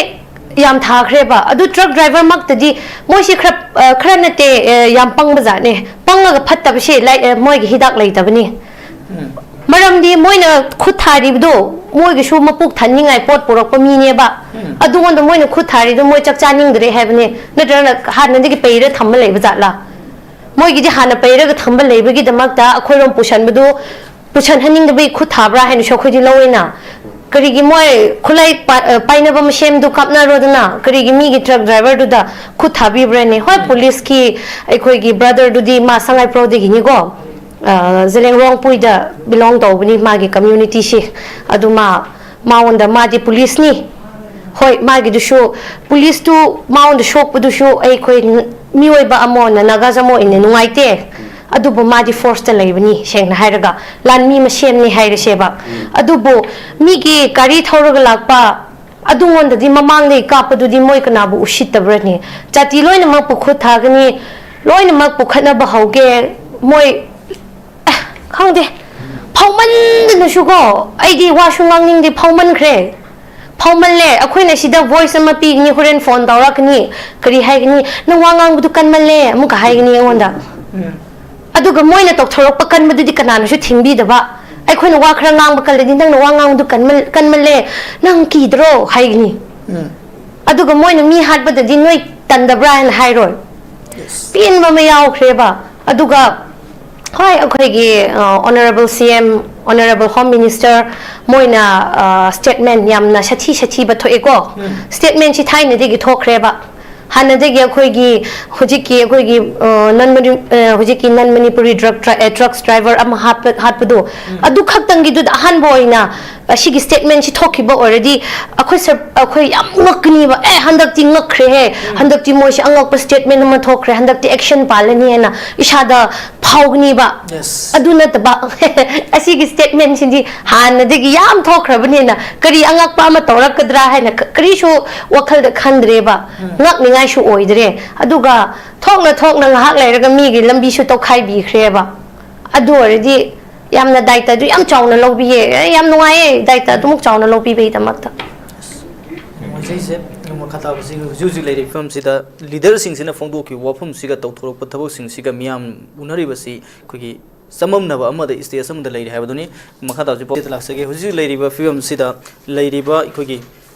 ꯌꯥꯝ ꯊꯥꯈ꯭ꯔꯦꯕ꯫ ꯑꯗꯨ ꯇ꯭ꯔꯛ ꯗ꯭ꯔꯥꯏꯚꯔ ꯃꯛꯇꯗꯤ ꯃꯣꯏꯁꯦ ꯈꯔ, ꯑ, ꯈꯔ ꯅꯠꯇꯦ, ꯑ, ꯌꯥꯝ ꯄꯪꯕ ꯖꯥꯠꯅꯦ꯫ ꯄꯪꯉꯒ ꯐꯠꯇꯕꯁꯦ, ꯂꯥꯏ-, ꯑ, ꯃꯣꯏꯒꯤ ꯍꯤꯗꯥꯛ ꯂꯩꯇꯕꯅꯤ꯫ ꯎꯝ꯫ ꯃꯔꯝꯗꯤ ꯃꯣꯏꯅ ꯈꯨꯠ ꯊꯥꯔꯤꯕꯗꯣ ꯃꯣꯏꯒꯤꯁꯨ ꯃꯄꯨꯛ ꯊꯟꯅꯤꯡꯉꯥꯏ ꯄꯣꯠ ꯄꯨꯔꯛꯄ ꯃꯤꯅꯦꯕ꯫ ꯎꯝ꯫ ꯑꯗꯨꯉꯣꯟꯗ ꯃꯣꯏꯅ ꯈꯨꯠ ꯊꯥꯔꯤꯗꯣ ꯃꯣꯏ ꯆꯥꯛ ꯆꯥꯅꯤꯡꯗ꯭ꯔꯦ ꯍꯥꯏꯕꯅꯦ, ꯅꯠꯇ꯭ꯔꯒꯅ ꯍꯥꯟꯅꯗꯒꯤ ꯄꯩꯔ ꯊꯝꯕ ꯂꯩꯕ ꯖꯥꯠꯂꯥ? ꯃꯣꯏꯒꯤꯗꯤ ꯍꯥꯟꯅ ꯄꯩꯔꯒ ꯊꯝꯕ ꯂꯩꯕꯒꯤꯗꯃꯛꯇ ꯑꯩꯈꯣꯏꯔꯣꯝ ꯄꯨꯁꯟꯕꯗꯨ ꯄꯨꯁꯟꯍꯟꯅꯤꯡꯗꯕꯒꯤ ꯈꯨꯠ ꯊꯥꯕ꯭ꯔꯥ ꯍꯥꯏꯅꯁꯨ ꯑꯩꯈꯣꯏꯗꯤ ꯂꯧꯋꯦꯅ꯫ ꯀꯔꯤꯒꯤ ꯃꯣꯏ ꯈꯨꯠꯂꯥꯏ ꯄꯥ-, ꯑ, ꯄꯥꯏꯅꯕ ꯃꯁꯦꯟꯗꯨ ꯀꯥꯞꯅꯔꯣꯗꯅ? ꯀꯔꯤꯒꯤ ꯃꯤꯒꯤ ꯇ꯭ꯔꯛ ꯗ꯭ꯔꯥꯏꯚꯔꯗꯨꯗ ꯈꯨꯠ ꯊꯥꯕꯤꯕ꯭ꯔꯅꯦ? ꯍꯣꯏ, ꯄꯨꯂꯤꯁꯀꯤ ꯑꯩꯈꯣꯏꯒꯤ ꯕ꯭ꯔꯗꯔꯗꯨꯗꯤ ꯃꯥ ꯁꯉꯥꯏꯄ꯭ꯔꯧꯗꯒꯤꯅꯤꯀꯣ, ꯑ, ꯖꯂꯦꯡꯔꯣꯡ ꯄꯨꯏꯗ ꯕꯤꯂꯣꯡ ꯇꯧꯕꯅꯤ ꯃꯥꯒꯤ ꯀꯝꯃ꯭ꯌꯨꯅꯤꯇꯤꯁꯤ꯫ ꯑꯗꯨ ꯃꯥ, ꯃꯉꯣꯟꯗ ꯃꯥꯗꯤ ꯄꯨꯂꯤꯁꯅꯤ꯫ ꯍꯣꯏ, ꯃꯥꯒꯤꯗꯨꯁꯨ ꯄꯨꯂꯤꯁꯇꯨ ꯃꯉꯣꯟꯗ ꯁꯣꯛꯄꯗꯨꯁꯨ ꯑꯩꯈꯣꯏ ꯃꯤꯑꯣꯏꯕ ꯑꯃ ꯑꯣꯏꯅ, ꯅꯥꯒꯥꯁ ꯑꯃ ꯑꯣꯏꯅ ꯅꯨꯡꯉꯥꯏꯇꯦ꯫ ꯑꯗꯨꯕꯨ ꯃꯥꯗꯤ ꯐꯣꯔꯁꯇ ꯂꯩꯕꯅꯤ, ꯁꯦꯡꯅ ꯍꯥꯏꯔꯒ ꯂꯥꯟꯃꯤ ꯃꯁꯦꯟꯅꯤ ꯍꯥꯏꯔꯁꯦꯕ꯫ ꯑꯗꯨꯕꯨ ꯃꯤꯒꯤ ꯒꯥꯔꯤ ꯊꯧꯔꯒ ꯂꯥꯛꯄ ꯑꯗꯨꯉꯣꯟꯗꯗꯤ ꯃꯃꯥꯡꯗꯒꯤ ꯀꯥꯞꯄꯗꯨꯗꯤ ꯃꯣꯏ ꯀꯅꯥꯕꯨ ꯎꯁꯤꯠꯇꯕ꯭ꯔꯅꯦ? ꯖꯥꯇꯤ ꯂꯣꯏꯅꯃꯛꯄꯨ ꯈꯨꯠ ꯊꯥꯒꯅꯤ, ꯂꯣꯏꯅꯃꯛꯄꯨ ꯈꯠꯅꯕ ꯍꯧꯒꯦ꯫ ꯃꯣꯏ, ꯑꯦ, ꯈꯪꯗꯦ, ꯐꯥꯎꯃꯟꯗꯅꯁꯨꯀꯣ, ꯑꯩꯗꯤ ꯋꯥꯁꯨ ꯉꯥꯡꯅꯤꯡꯗꯦ, ꯐꯥꯎꯃꯟꯈ꯭ꯔꯦ꯫ ꯐꯥꯎꯃꯜꯂꯦ꯫ ꯑꯩꯈꯣꯏꯅ ꯁꯤꯗ ꯚꯣꯏꯁ ꯑꯃ ꯄꯤꯒꯅꯤ, ꯍꯣꯔꯦꯟ ꯐꯣꯟ ꯇꯧꯔꯛꯀꯅꯤ, ꯀꯔꯤ ꯍꯥꯏꯒꯅꯤ, "ꯅꯪ ꯋꯥ ꯉꯥꯡꯕꯗꯨ ꯀꯟꯃꯜꯂꯦ" ꯑꯃꯨꯛꯀ ꯍꯥꯏꯒꯅꯤ ꯑꯩꯉꯣꯟꯗ꯫ ꯑꯗꯨꯒ ꯃꯣꯏꯅ ꯇꯧꯊꯣꯔꯛꯄ ꯀꯟꯕꯗꯨꯗꯤ ꯀꯅꯥꯅꯁꯨ ꯊꯤꯡꯕꯤꯗꯕ꯫ ꯑꯩꯈꯣꯏꯅ ꯋꯥ ꯈꯔ ꯉꯥꯡꯕ ꯀꯜꯂꯗꯤ, "ꯅꯪꯅ ꯋꯥ ꯉꯥꯡꯕꯗꯨ ꯀꯟꯃꯜ-, ꯀꯟꯃꯜꯂꯦ, ꯅꯪ ꯀꯤꯗ꯭ꯔꯣ?" ꯍꯥꯏꯒꯅꯤ꯫ ꯑꯗꯨꯒ ꯃꯣꯏꯅ ꯃꯤ ꯍꯥꯠꯄꯗꯗꯤ ꯅꯣꯏ ꯇꯟꯗꯕ꯭ꯔꯥ ꯍꯥꯏꯅ ꯍꯥꯏꯔꯣꯏ꯫ ꯄꯦꯟꯕ ꯑꯃ ꯌꯥꯎꯈ꯭ꯔꯦꯕ꯫ ꯑꯗꯨꯒ ꯍꯣꯏ, ꯑꯩꯈꯣꯏꯒꯤ, ꯑ, Honourable C M, Honourable Home Minister ꯃꯣꯏꯅ, ꯑ, statement ꯌꯥꯝꯅ ꯁꯥꯊꯤ ꯁꯥꯊꯤꯕ ꯊꯣꯛꯑꯦꯀꯣ꯫ Statement ꯁꯤ ꯊꯥꯏꯅꯗꯒꯤ ꯊꯣꯛꯈ꯭ꯔꯦꯕ꯫ ꯍꯥꯟꯅꯗꯒꯤ ꯑꯩꯈꯣꯏꯒꯤ ꯍꯧꯖꯤꯛꯀꯤ ꯑꯩꯈꯣꯏꯒꯤ, ꯑ, non Mani-, ꯑ, ꯍꯧꯖꯤꯛꯀꯤ non Manipuri drug tra-, ꯑ, drugs driver ꯑꯃ ꯍꯥꯠꯄ-, ꯍꯥꯠꯄꯗꯣ, ꯑꯗꯨ ꯈꯛꯇꯪꯒꯤꯗꯨꯗ ꯑꯍꯥꯟꯕ ꯑꯣꯏꯅ ꯑꯁꯤꯒꯤ statement ꯁꯤ ꯊꯣꯛꯈꯤꯕ ꯑꯣꯏꯔꯗꯤ ꯑꯩꯈꯣꯏ ꯁꯔ-, ꯑꯩꯈꯣꯏ ꯌꯥꯝ ꯉꯛꯀꯅꯤꯕ꯫ "ꯑꯦ, ꯍꯟꯗꯛꯇꯤ ꯉꯛꯈ꯭ꯔꯦꯍꯦ, ꯍꯟꯗꯛꯇꯤ ꯃꯣꯏꯁꯦ ꯑꯉꯛꯄ statement ꯑꯃ ꯊꯣꯛꯈ꯭ꯔꯦ, ꯍꯟꯗꯛꯇꯤ action ꯄꯥꯜꯂꯅꯤ" ꯍꯥꯏꯅ ꯏꯁꯥꯗ ꯐꯥꯎꯒꯅꯤꯕ꯫ Yes. ꯑꯗꯨ ꯅꯠꯇꯕ, ꯑꯁꯤꯒꯤ statement ꯁꯤꯗꯤ ꯍꯥꯟꯅꯗꯒꯤ ꯌꯥꯝ ꯊꯣꯛꯈ꯭ꯔꯕꯅꯤꯅ ꯀꯔꯤ ꯑꯉꯛꯄ ꯑꯃ ꯇꯧꯔꯛꯀꯗ꯭ꯔꯥ ꯍꯥꯏꯅ ꯀ-, ꯀꯔꯤꯁꯨ ꯋꯥꯈꯜꯗ ꯈꯟꯗ꯭ꯔꯦꯕ꯫ ꯉꯛꯅꯤꯡꯉꯥꯏꯁꯨ ꯑꯣꯏꯗ꯭ꯔꯦ꯫ ꯑꯗꯨꯒ ꯊꯣꯛꯅ ꯊꯣꯛꯅ ꯉꯥꯏꯍꯥꯛ ꯂꯩꯔꯒ ꯃꯤꯒꯤ ꯂꯝꯕꯤꯁꯨ ꯇꯧꯈꯥꯏꯕꯤꯈ꯭ꯔꯦꯕ꯫ ꯑꯗꯨ ꯑꯣꯏꯔꯗꯤ ꯌꯥꯝꯅ ꯗꯥꯏꯇꯗꯨ ꯌꯥꯝ ꯆꯥꯎꯅ ꯂꯧꯕꯤꯌꯦ꯫ ꯑꯦ, ꯌꯥꯝ ꯅꯨꯡꯉꯥꯏꯌꯦ, ꯗꯥꯏꯇ ꯑꯗꯨꯃꯨꯛ ꯆꯥꯎꯅ ꯂꯧꯕꯤꯕꯒꯤꯗꯃꯛꯇ꯫ ꯅꯨꯡꯉꯥꯏꯖꯩꯁꯦ꯫ ꯃꯈꯥ ꯇꯥꯕꯁꯤ ꯍꯧꯖꯤꯛ ꯍꯧꯖꯤꯛ ꯂꯩꯔꯤꯕ ꯐꯤꯕꯝꯁꯤꯗ ꯂꯤꯗꯔꯁꯤꯡꯁꯤꯅ ꯐꯣꯡꯗꯣꯛꯈꯤꯕ ꯋꯥꯐꯝꯁꯤꯒ ꯇꯧꯊꯣꯔꯛꯄ ꯊꯕꯛꯁꯤꯡꯁꯤꯒ ꯃꯤꯌꯥꯝ ꯎꯅꯔꯤꯕꯁꯤ ꯑꯩꯈꯣꯏꯒꯤ ꯆꯃꯝꯅꯕ ꯑꯃꯗ ꯏꯁꯇꯦꯖ ꯑꯃꯗ ꯂꯩꯔꯤ ꯍꯥꯏꯕꯗꯨꯅꯤ꯫ ꯃꯈꯥ ꯇꯥꯕꯁꯤ ꯄꯥꯎꯗ ꯂꯥꯛꯆꯒꯦ꯫ ꯍꯧꯖꯤꯛ ꯍꯧꯖꯤꯛ ꯂꯩꯔꯤꯕ ꯐꯤꯕꯝꯁꯤꯗ ꯂꯩꯔꯤꯕ ꯑꯩꯈꯣꯏꯒꯤ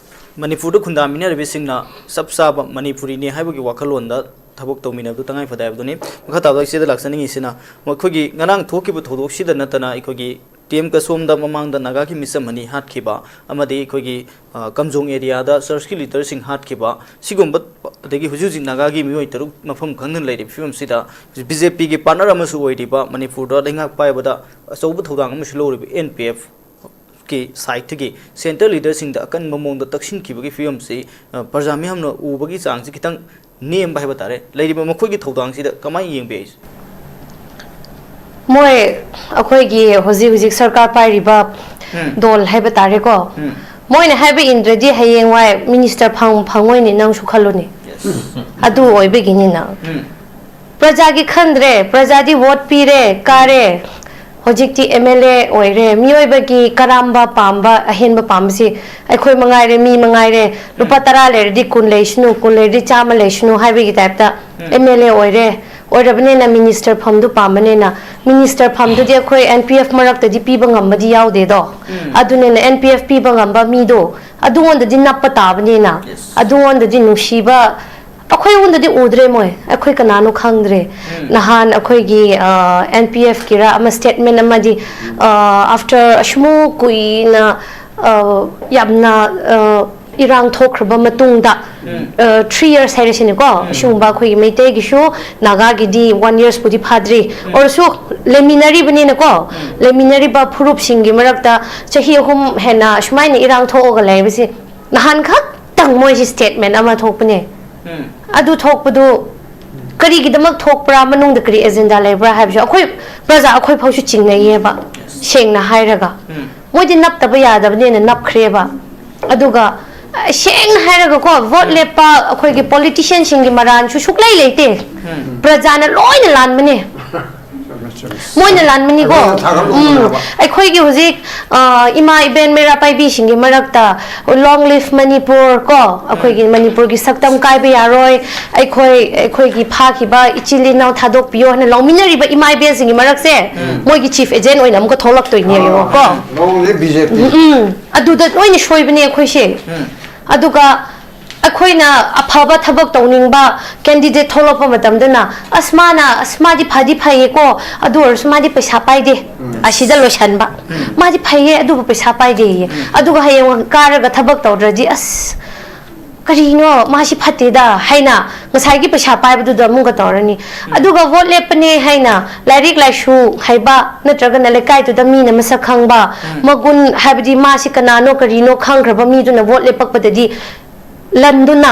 ꯃꯅꯤꯄꯨꯔꯗ ꯈꯨꯟꯗꯥꯃꯤꯟꯅꯔꯤꯕꯁꯤꯡꯅ ꯆꯞ ꯆꯥꯕ ꯃꯅꯤꯄꯨꯔꯤꯅꯤ ꯍꯥꯏꯕꯒꯤ ꯋꯥꯈꯜꯂꯣꯟꯗ ꯊꯕꯛ ꯇꯧꯃꯤꯟꯅꯕꯗꯨ ꯇꯉꯥꯏ ꯐꯗꯦ ꯍꯥꯏꯕꯗꯨꯅꯤ꯫ ꯃꯈꯥ ꯇꯥꯕꯗ ꯏꯆꯦꯗ ꯂꯥꯛꯆꯅꯤꯡꯉꯤꯁꯤꯅ ꯃꯈꯣꯏꯒꯤ ꯉꯔꯥꯡ ꯊꯣꯛꯈꯤꯕ ꯊꯧꯗꯣꯛꯁꯤꯗ ꯅꯠꯇꯅ ꯑꯩꯈꯣꯏꯒꯤ ꯇꯤ ꯑꯦꯝ ꯀꯁꯣꯝꯗ ꯃꯃꯥꯡꯗ ꯅꯥꯒꯥꯒꯤ ꯃꯤꯆꯝ ꯑꯅꯤ ꯍꯥꯠꯈꯤꯕ ꯑꯃꯗꯤ ꯑꯩꯈꯣꯏꯒꯤ, ꯑ, ꯀꯝꯖꯣꯡ ꯑꯦꯔꯤꯌꯥꯗ ꯆꯔꯆꯀꯤ ꯂꯤꯗꯔꯁꯤꯡ ꯍꯥꯠꯈꯤꯕ, ꯁꯤꯒꯨꯝꯕ, ꯑꯗꯒꯤ ꯍꯧꯖꯤꯛ ꯍꯧꯖꯤꯛ ꯅꯥꯒꯥꯒꯤ ꯃꯤꯑꯣꯏ ꯇꯔꯨꯛ ꯃꯐꯝ ꯈꯪꯗꯅ ꯂꯩꯔꯤꯕ ꯐꯤꯕꯝꯁꯤꯗ, ꯕꯤ ꯖꯦ ꯄꯤꯒꯤ ꯄꯥꯔꯠꯅꯔ ꯑꯃꯁꯨ ꯑꯣꯏꯔꯤꯕ, ꯃꯅꯤꯄꯨꯔꯗ ꯂꯩꯉꯥꯛ ꯄꯥꯏꯕꯗ ꯑꯆꯧꯕ ꯊꯧꯗꯥꯡ ꯑꯃꯁꯨ ꯂꯧꯔꯤꯕ ꯑꯦꯟ ꯄꯤ ꯑꯦꯐ ꯀꯤ ꯁꯥꯏꯠꯇꯒꯤ ꯁꯦꯟꯇ꯭ꯔꯦꯜ ꯂꯤꯗꯔꯁꯤꯡꯗ ꯑꯀꯟꯕ ꯃꯑꯣꯡꯗ ꯇꯛꯁꯤꯟꯈꯤꯕꯒꯤ ꯐꯤꯕꯝꯁꯤ, ꯑ, ꯄ꯭ꯔꯖꯥ ꯃꯤꯌꯥꯝꯅ ꯎꯕꯒꯤ ꯆꯥꯡꯁꯤ ꯈꯤꯇꯪ ꯅꯦꯝꯕ ꯍꯥꯏꯕ ꯇꯥꯔꯦ꯫ ꯂꯩꯔꯤꯕ ꯃꯈꯣꯏꯒꯤ ꯊꯧꯗꯥꯡꯁꯤꯗ ꯀꯃꯥꯏꯅ ꯌꯦꯡꯕꯤ ꯍꯥꯏꯁꯦ? ꯃꯣꯏ ꯑꯩꯈꯣꯏꯒꯤ ꯍꯧꯖꯤꯛ ꯍꯧꯖꯤꯛ ꯁꯔꯀꯥꯔ ꯄꯥꯏꯔꯤꯕ ꯎꯝ. ꯗꯣꯜ ꯍꯥꯏꯕ ꯇꯥꯔꯦꯀꯣ, ꯎꯝ. ꯃꯣꯏꯅ ꯍꯥꯏꯕ ꯏꯟꯗ꯭ꯔꯗꯤ ꯍꯌꯦꯡꯋꯥꯏ ꯃꯤꯅꯤꯁꯇꯔ ꯐꯪ ꯐꯪꯉꯣꯏꯅꯦ, ꯅꯪꯁꯨ ꯈꯜꯂꯨꯅꯦ꯫ Yes. ꯑꯗꯨ ꯑꯣꯏꯕꯒꯤꯅꯤꯅ ꯎꯝ. ꯄ꯭ꯔꯖꯥꯒꯤ ꯈꯟꯗ꯭ꯔꯦ, ꯄ꯭ꯔꯖꯥꯗꯤ ꯚꯣꯠ ꯄꯤꯔꯦ, ꯀꯥꯔꯦ, ꯍꯧꯖꯤꯛꯇꯤ ꯑꯦꯝ ꯑꯦꯜ ꯑꯦ ꯑꯣꯏꯔꯦ꯫ ꯃꯤꯑꯣꯏꯕꯒꯤ ꯀꯔꯥꯝꯕ ꯄꯥꯝꯕ, ꯑꯍꯦꯟꯕ ꯄꯥꯝꯕꯁꯤ ꯑꯩꯈꯣꯏ ꯃꯉꯥꯏꯔꯦ, ꯃꯤ ꯃꯉꯥꯏꯔꯦ꯫ ꯂꯨꯄꯥ ꯇꯔꯥ ꯂꯩꯔꯗꯤ ꯀꯨꯟ ꯂꯩꯁꯅꯨ, ꯀꯨꯟ ꯂꯩꯔꯗꯤ ꯆꯥꯝꯃ ꯂꯩꯁꯅꯨ ꯍꯥꯏꯕꯒꯤ ꯇꯥꯏꯞꯇ ꯎꯝ. ꯑꯦꯝ ꯑꯦꯜ ꯑꯦ ꯑꯣꯏꯔꯦ, ꯑꯣꯏꯔꯕꯅꯤꯅ ꯃꯤꯅꯤꯁꯇꯔ ꯐꯝꯗꯨ ꯄꯥꯝꯕꯅꯤꯅ, ꯃꯤꯅꯤꯁꯇꯔ ꯐꯝꯗꯨꯗꯤ ꯑꯩꯈꯣꯏ ꯑꯦꯟ ꯄꯤ ꯑꯦꯐ ꯃꯔꯛꯇꯗꯤ ꯄꯤꯕ ꯉꯝꯕꯗꯤ ꯌꯥꯎꯗꯦꯗꯣ꯫ ꯎꯝ. ꯑꯗꯨꯅꯤꯅ ꯑꯦꯟ ꯄꯤ ꯑꯦꯐ ꯄꯤꯕ ꯉꯝꯕ ꯃꯤꯗꯣ ꯑꯗꯨꯉꯣꯟꯗꯗꯤ ꯅꯞꯄ ꯇꯥꯕꯅꯤꯅ, Yes. ꯑꯗꯨꯉꯣꯟꯗꯗꯤ ꯅꯨꯡꯁꯤꯕ, ꯑꯩꯈꯣꯏꯉꯣꯟꯗꯗꯤ ꯎꯗ꯭ꯔꯦ ꯃꯣꯏ, ꯑꯩꯈꯣꯏ ꯀꯅꯥꯅꯣ ꯈꯪꯗ꯭ꯔꯦ꯫ ꯎꯝ. ꯅꯍꯥꯟ ꯑꯩꯈꯣꯏꯒꯤ ꯑꯦꯟ ꯄꯤ ꯑꯦꯐ ꯀꯤꯔ ꯑꯃ ꯁ꯭ꯇꯦꯠꯃꯦꯟ ꯑꯃꯗꯤ, ꯑꯥꯐꯇꯔ ꯑꯁꯨꯃꯨꯛ ꯀꯨꯏꯅ, ꯑ, ꯌꯥꯝꯅ, ꯑ, ꯏꯔꯥꯡ ꯊꯣꯛꯈ꯭ꯔꯕ ꯃꯇꯨꯡꯗ, ꯎꯝ. ꯊ꯭ꯔꯤ ꯌꯔꯁ ꯍꯥꯏꯔꯁꯤꯅꯦꯀꯣ, ꯎꯝ. ꯑꯁꯤꯒꯨꯝꯕ ꯑꯩꯈꯣꯏꯒꯤ ꯃꯩꯇꯩꯒꯤꯁꯨ, ꯅꯥꯒꯥꯒꯤꯗꯤ ꯋꯥꯟ ꯌꯔꯁꯄꯨꯗꯤ ꯐꯥꯗ꯭ꯔꯤ, ꯎꯝ. ꯑꯣꯏꯔꯁꯨ ꯂꯩꯃꯤꯟꯅꯔꯤꯕꯅꯤꯅꯀꯣ, ꯎꯝ. ꯂꯩꯃꯤꯟꯅꯔꯤꯕ ꯐꯨꯔꯨꯞꯁꯤꯡꯒꯤ ꯃꯔꯛꯇ ꯆꯍꯤ ꯑꯍꯨꯝ ꯍꯦꯟꯅ ꯑꯁꯨꯃꯥꯏꯅ ꯏꯔꯥꯡ ꯊꯣꯛꯑꯒ ꯂꯩꯕꯁꯤ, ꯅꯍꯥꯟ ꯈꯛꯇꯪ ꯃꯣꯏꯁꯤ ꯁ꯭ꯇꯦꯠꯃꯦꯟ ꯑꯃ ꯊꯣꯛꯄꯅꯦ꯫ ꯎꯝ. ꯑꯗꯨ ꯊꯣꯛꯄꯗꯨ ꯀꯔꯤꯒꯤꯗꯃꯛ ꯊꯣꯛꯄ꯭ꯔꯥ, ꯃꯅꯨꯡꯗ ꯀꯔꯤ ꯑꯦꯖꯦꯟꯗꯥ ꯂꯩꯕ꯭ꯔꯥ ꯍꯥꯏꯕꯁꯨ ꯑꯩꯈꯣꯏ ꯄ꯭ꯔꯖꯥ ꯑꯩꯈꯣꯏ ꯐꯥꯎꯁꯨ ꯆꯤꯡꯅꯩꯌꯦꯕ, ꯁꯦꯡꯅ ꯍꯥꯏꯔꯒ꯫ ꯎꯝ. ꯃꯣꯏꯗꯤ ꯅꯞꯇꯕ ꯌꯥꯗꯕꯅꯤꯅ ꯅꯞꯈ꯭ꯔꯦꯕ꯫ ꯑꯗꯨꯒ, ꯑ, ꯁꯦꯡꯅ ꯍꯥꯏꯔꯒꯀꯣ, ꯚꯣꯠ ꯂꯦꯞꯄ ꯑꯩꯈꯣꯏꯒꯤ ꯄꯣꯂꯤꯇꯤꯁꯤꯌꯟꯁꯤꯡꯒꯤ ꯃꯔꯥꯟꯁꯨ ꯁꯨꯛꯂꯩ ꯂꯩꯇꯦ꯫ ꯎꯝ. ꯄ꯭ꯔꯖꯥꯅ ꯂꯣꯏꯅ ꯂꯥꯟꯕꯅꯦ꯫ ꯃꯣꯏꯅ ꯂꯥꯟꯕꯅꯤꯀꯣ꯫ ꯑꯗꯨꯅ ꯊꯥꯒꯠꯂꯨ ꯎꯝ. ꯍꯥꯏꯕ꯫ ꯑꯩꯈꯣꯏꯒꯤ ꯍꯧꯖꯤꯛ, ꯑ, ꯏꯃꯥ ꯏꯕꯦꯟ ꯃꯩꯔꯥ ꯄꯥꯏꯕꯤꯁꯤꯡꯒꯤ ꯃꯔꯛꯇ "Long live Manipur" ꯀꯣ, ꯑꯩꯈꯣꯏꯒꯤ ꯃꯅꯤꯄꯨꯔꯒꯤ ꯁꯛꯇꯝ ꯀꯥꯏꯕ ꯌꯥꯔꯣꯏ, ꯑꯩꯈꯣꯏ, ꯑꯩꯈꯣꯏꯒꯤ ꯐꯥꯈꯤꯕ ꯏꯆꯤꯜ ꯏꯅꯥꯎ ꯊꯥꯗꯣꯛꯄꯤꯌꯣ ꯍꯥꯏꯅ ꯂꯧꯃꯤꯟꯅꯔꯤꯕ ꯏꯃꯥ ꯏꯕꯦꯟꯁꯤꯡꯒꯤ ꯃꯔꯛꯁꯦ ꯃꯣꯏꯒꯤ ꯆꯤꯐ ꯑꯦꯖꯦꯟ ꯑꯣꯏꯅ ꯑꯃꯨꯛꯀ ꯊꯣꯛꯂꯛꯇꯣꯏꯅꯦ, ꯌꯦꯡꯉꯣ ꯀꯣ꯫ ꯂꯧꯔꯦ ꯕꯤ ꯖꯦ ꯄꯤ꯫ ꯎꯝ, ꯑꯗꯨꯗ ꯂꯣꯏꯅ ꯁꯣꯏꯕꯅꯦ ꯑꯩꯈꯣꯏꯁꯦ꯫ ꯎꯝ. ꯑꯗꯨꯒ ꯑꯩꯈꯣꯏꯅ ꯑꯐꯕ ꯊꯕꯛ ꯇꯧꯅꯤꯡꯕ ꯀꯦꯟꯗꯤꯗꯦꯠ ꯊꯣꯛꯂꯛꯄ ꯃꯇꯝꯗꯅ, "ꯑꯁ, ꯃꯥꯅ, ꯑꯁ, ꯃꯥꯗꯤ ꯐꯗꯤ ꯐꯩꯌꯦꯀꯣ, ꯑꯗꯨ ꯑꯣꯏꯔꯁꯨ ꯃꯥꯗꯤ ꯄꯩꯁꯥ ꯄꯥꯏꯗꯦ", ꯑꯁꯤꯗ ꯂꯣꯏꯁꯟꯕ꯫ "ꯃꯥꯗꯤ ꯐꯩꯌꯦ, ꯑꯗꯨꯕꯨ ꯄꯩꯁꯥ ꯄꯥꯏꯗꯦꯌꯦ"꯫ ꯑꯗꯨꯒ ꯍꯌꯦꯡ ꯀꯥꯔꯒ ꯊꯕꯛ ꯇꯧꯗ꯭ꯔꯗꯤ, "ꯑꯁ, ꯀꯔꯤꯅꯣ, ꯃꯥꯁꯤ ꯐꯠꯇꯦꯗ" ꯍꯥꯏꯅ ꯉꯁꯥꯏꯒꯤ ꯄꯩꯁꯥ ꯄꯥꯏꯕꯗꯨꯗ ꯑꯃꯨꯛꯀ ꯇꯧꯔꯅꯤ꯫ ꯑꯗꯨꯒ ꯚꯣꯠ ꯂꯦꯞꯄꯅꯦ ꯍꯥꯏꯅ ꯂꯥꯏꯔꯤꯛ ꯂꯥꯏꯁꯨ ꯍꯩꯕ ꯅꯠꯇ꯭ꯔꯒꯅ ꯂꯩꯀꯥꯏꯗꯨꯗ ꯃꯤꯅ ꯃꯁꯛ ꯈꯪꯕ, ꯃꯒꯨꯟ, ꯍꯥꯏꯕꯗꯤ ꯃꯥꯁꯤ ꯀꯅꯥꯅꯣ ꯀꯔꯤꯅꯣ ꯈꯪꯈ꯭ꯔꯕ ꯃꯤꯗꯨꯅ ꯚꯣꯠ ꯂꯦꯞꯄꯛꯄꯗꯗꯤ ꯂꯟꯗꯨꯅ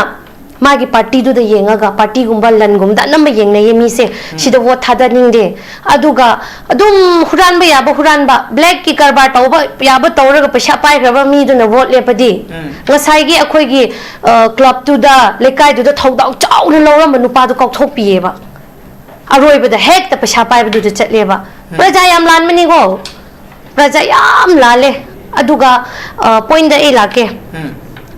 ꯃꯥꯒꯤ ꯄꯥꯔꯇꯤꯗꯨꯗ ꯌꯦꯡꯉꯒ, ꯄꯥꯔꯇꯤꯒꯨꯝꯕ ꯂꯟꯒꯨꯝꯕꯗ ꯑꯅꯝꯕ ꯌꯦꯡꯅꯩꯌꯦ ꯃꯤꯁꯦ꯫ ꯁꯤꯗ ꯚꯣꯠ ꯊꯥꯗꯅꯤꯡꯗꯦ꯫ ꯑꯗꯨꯒ ꯑꯗꯨꯝ ꯍꯨꯔꯥꯟꯕ ꯌꯥꯕ ꯍꯨꯔꯥꯟꯕ, ꯕ꯭ꯂꯦꯛꯀꯤ ꯀꯔꯕꯥꯔ ꯇꯧꯕ ꯌꯥꯕ ꯇꯧꯔꯒ ꯄꯩꯁꯥ ꯄꯥꯏꯈ꯭ꯔꯕ ꯃꯤꯗꯨꯅ ꯚꯣꯠ ꯂꯦꯞꯄꯗꯤ, ꯉꯁꯥꯏꯒꯤ ꯑꯩꯈꯣꯏꯒꯤ, ꯑ, ꯀ꯭ꯂꯕꯇꯨꯗ, ꯂꯩꯀꯥꯏꯗꯨꯗ ꯊꯧꯗꯥꯡ ꯆꯥꯎꯅ ꯂꯧꯔꯝꯕ ꯅꯨꯄꯥꯗꯨ ꯀꯥꯎꯊꯣꯛꯄꯤꯌꯦꯕ꯫ ꯑꯔꯣꯏꯕꯗ ꯍꯦꯛꯇ ꯄꯩꯁꯥ ꯄꯥꯏꯕꯗꯨꯗ ꯆꯠꯂꯦꯕ꯫ ꯄ꯭ꯔꯖꯥ ꯌꯥꯝ ꯂꯥꯟꯕꯅꯤꯀꯣ, ꯄ꯭ꯔꯖꯥ ꯌꯥꯝ ꯂꯥꯜꯂꯦ꯫ ꯑꯗꯨꯒ, ꯑ, ꯄꯣꯏꯟꯗ ꯑꯩ ꯂꯥꯛꯀꯦ꯫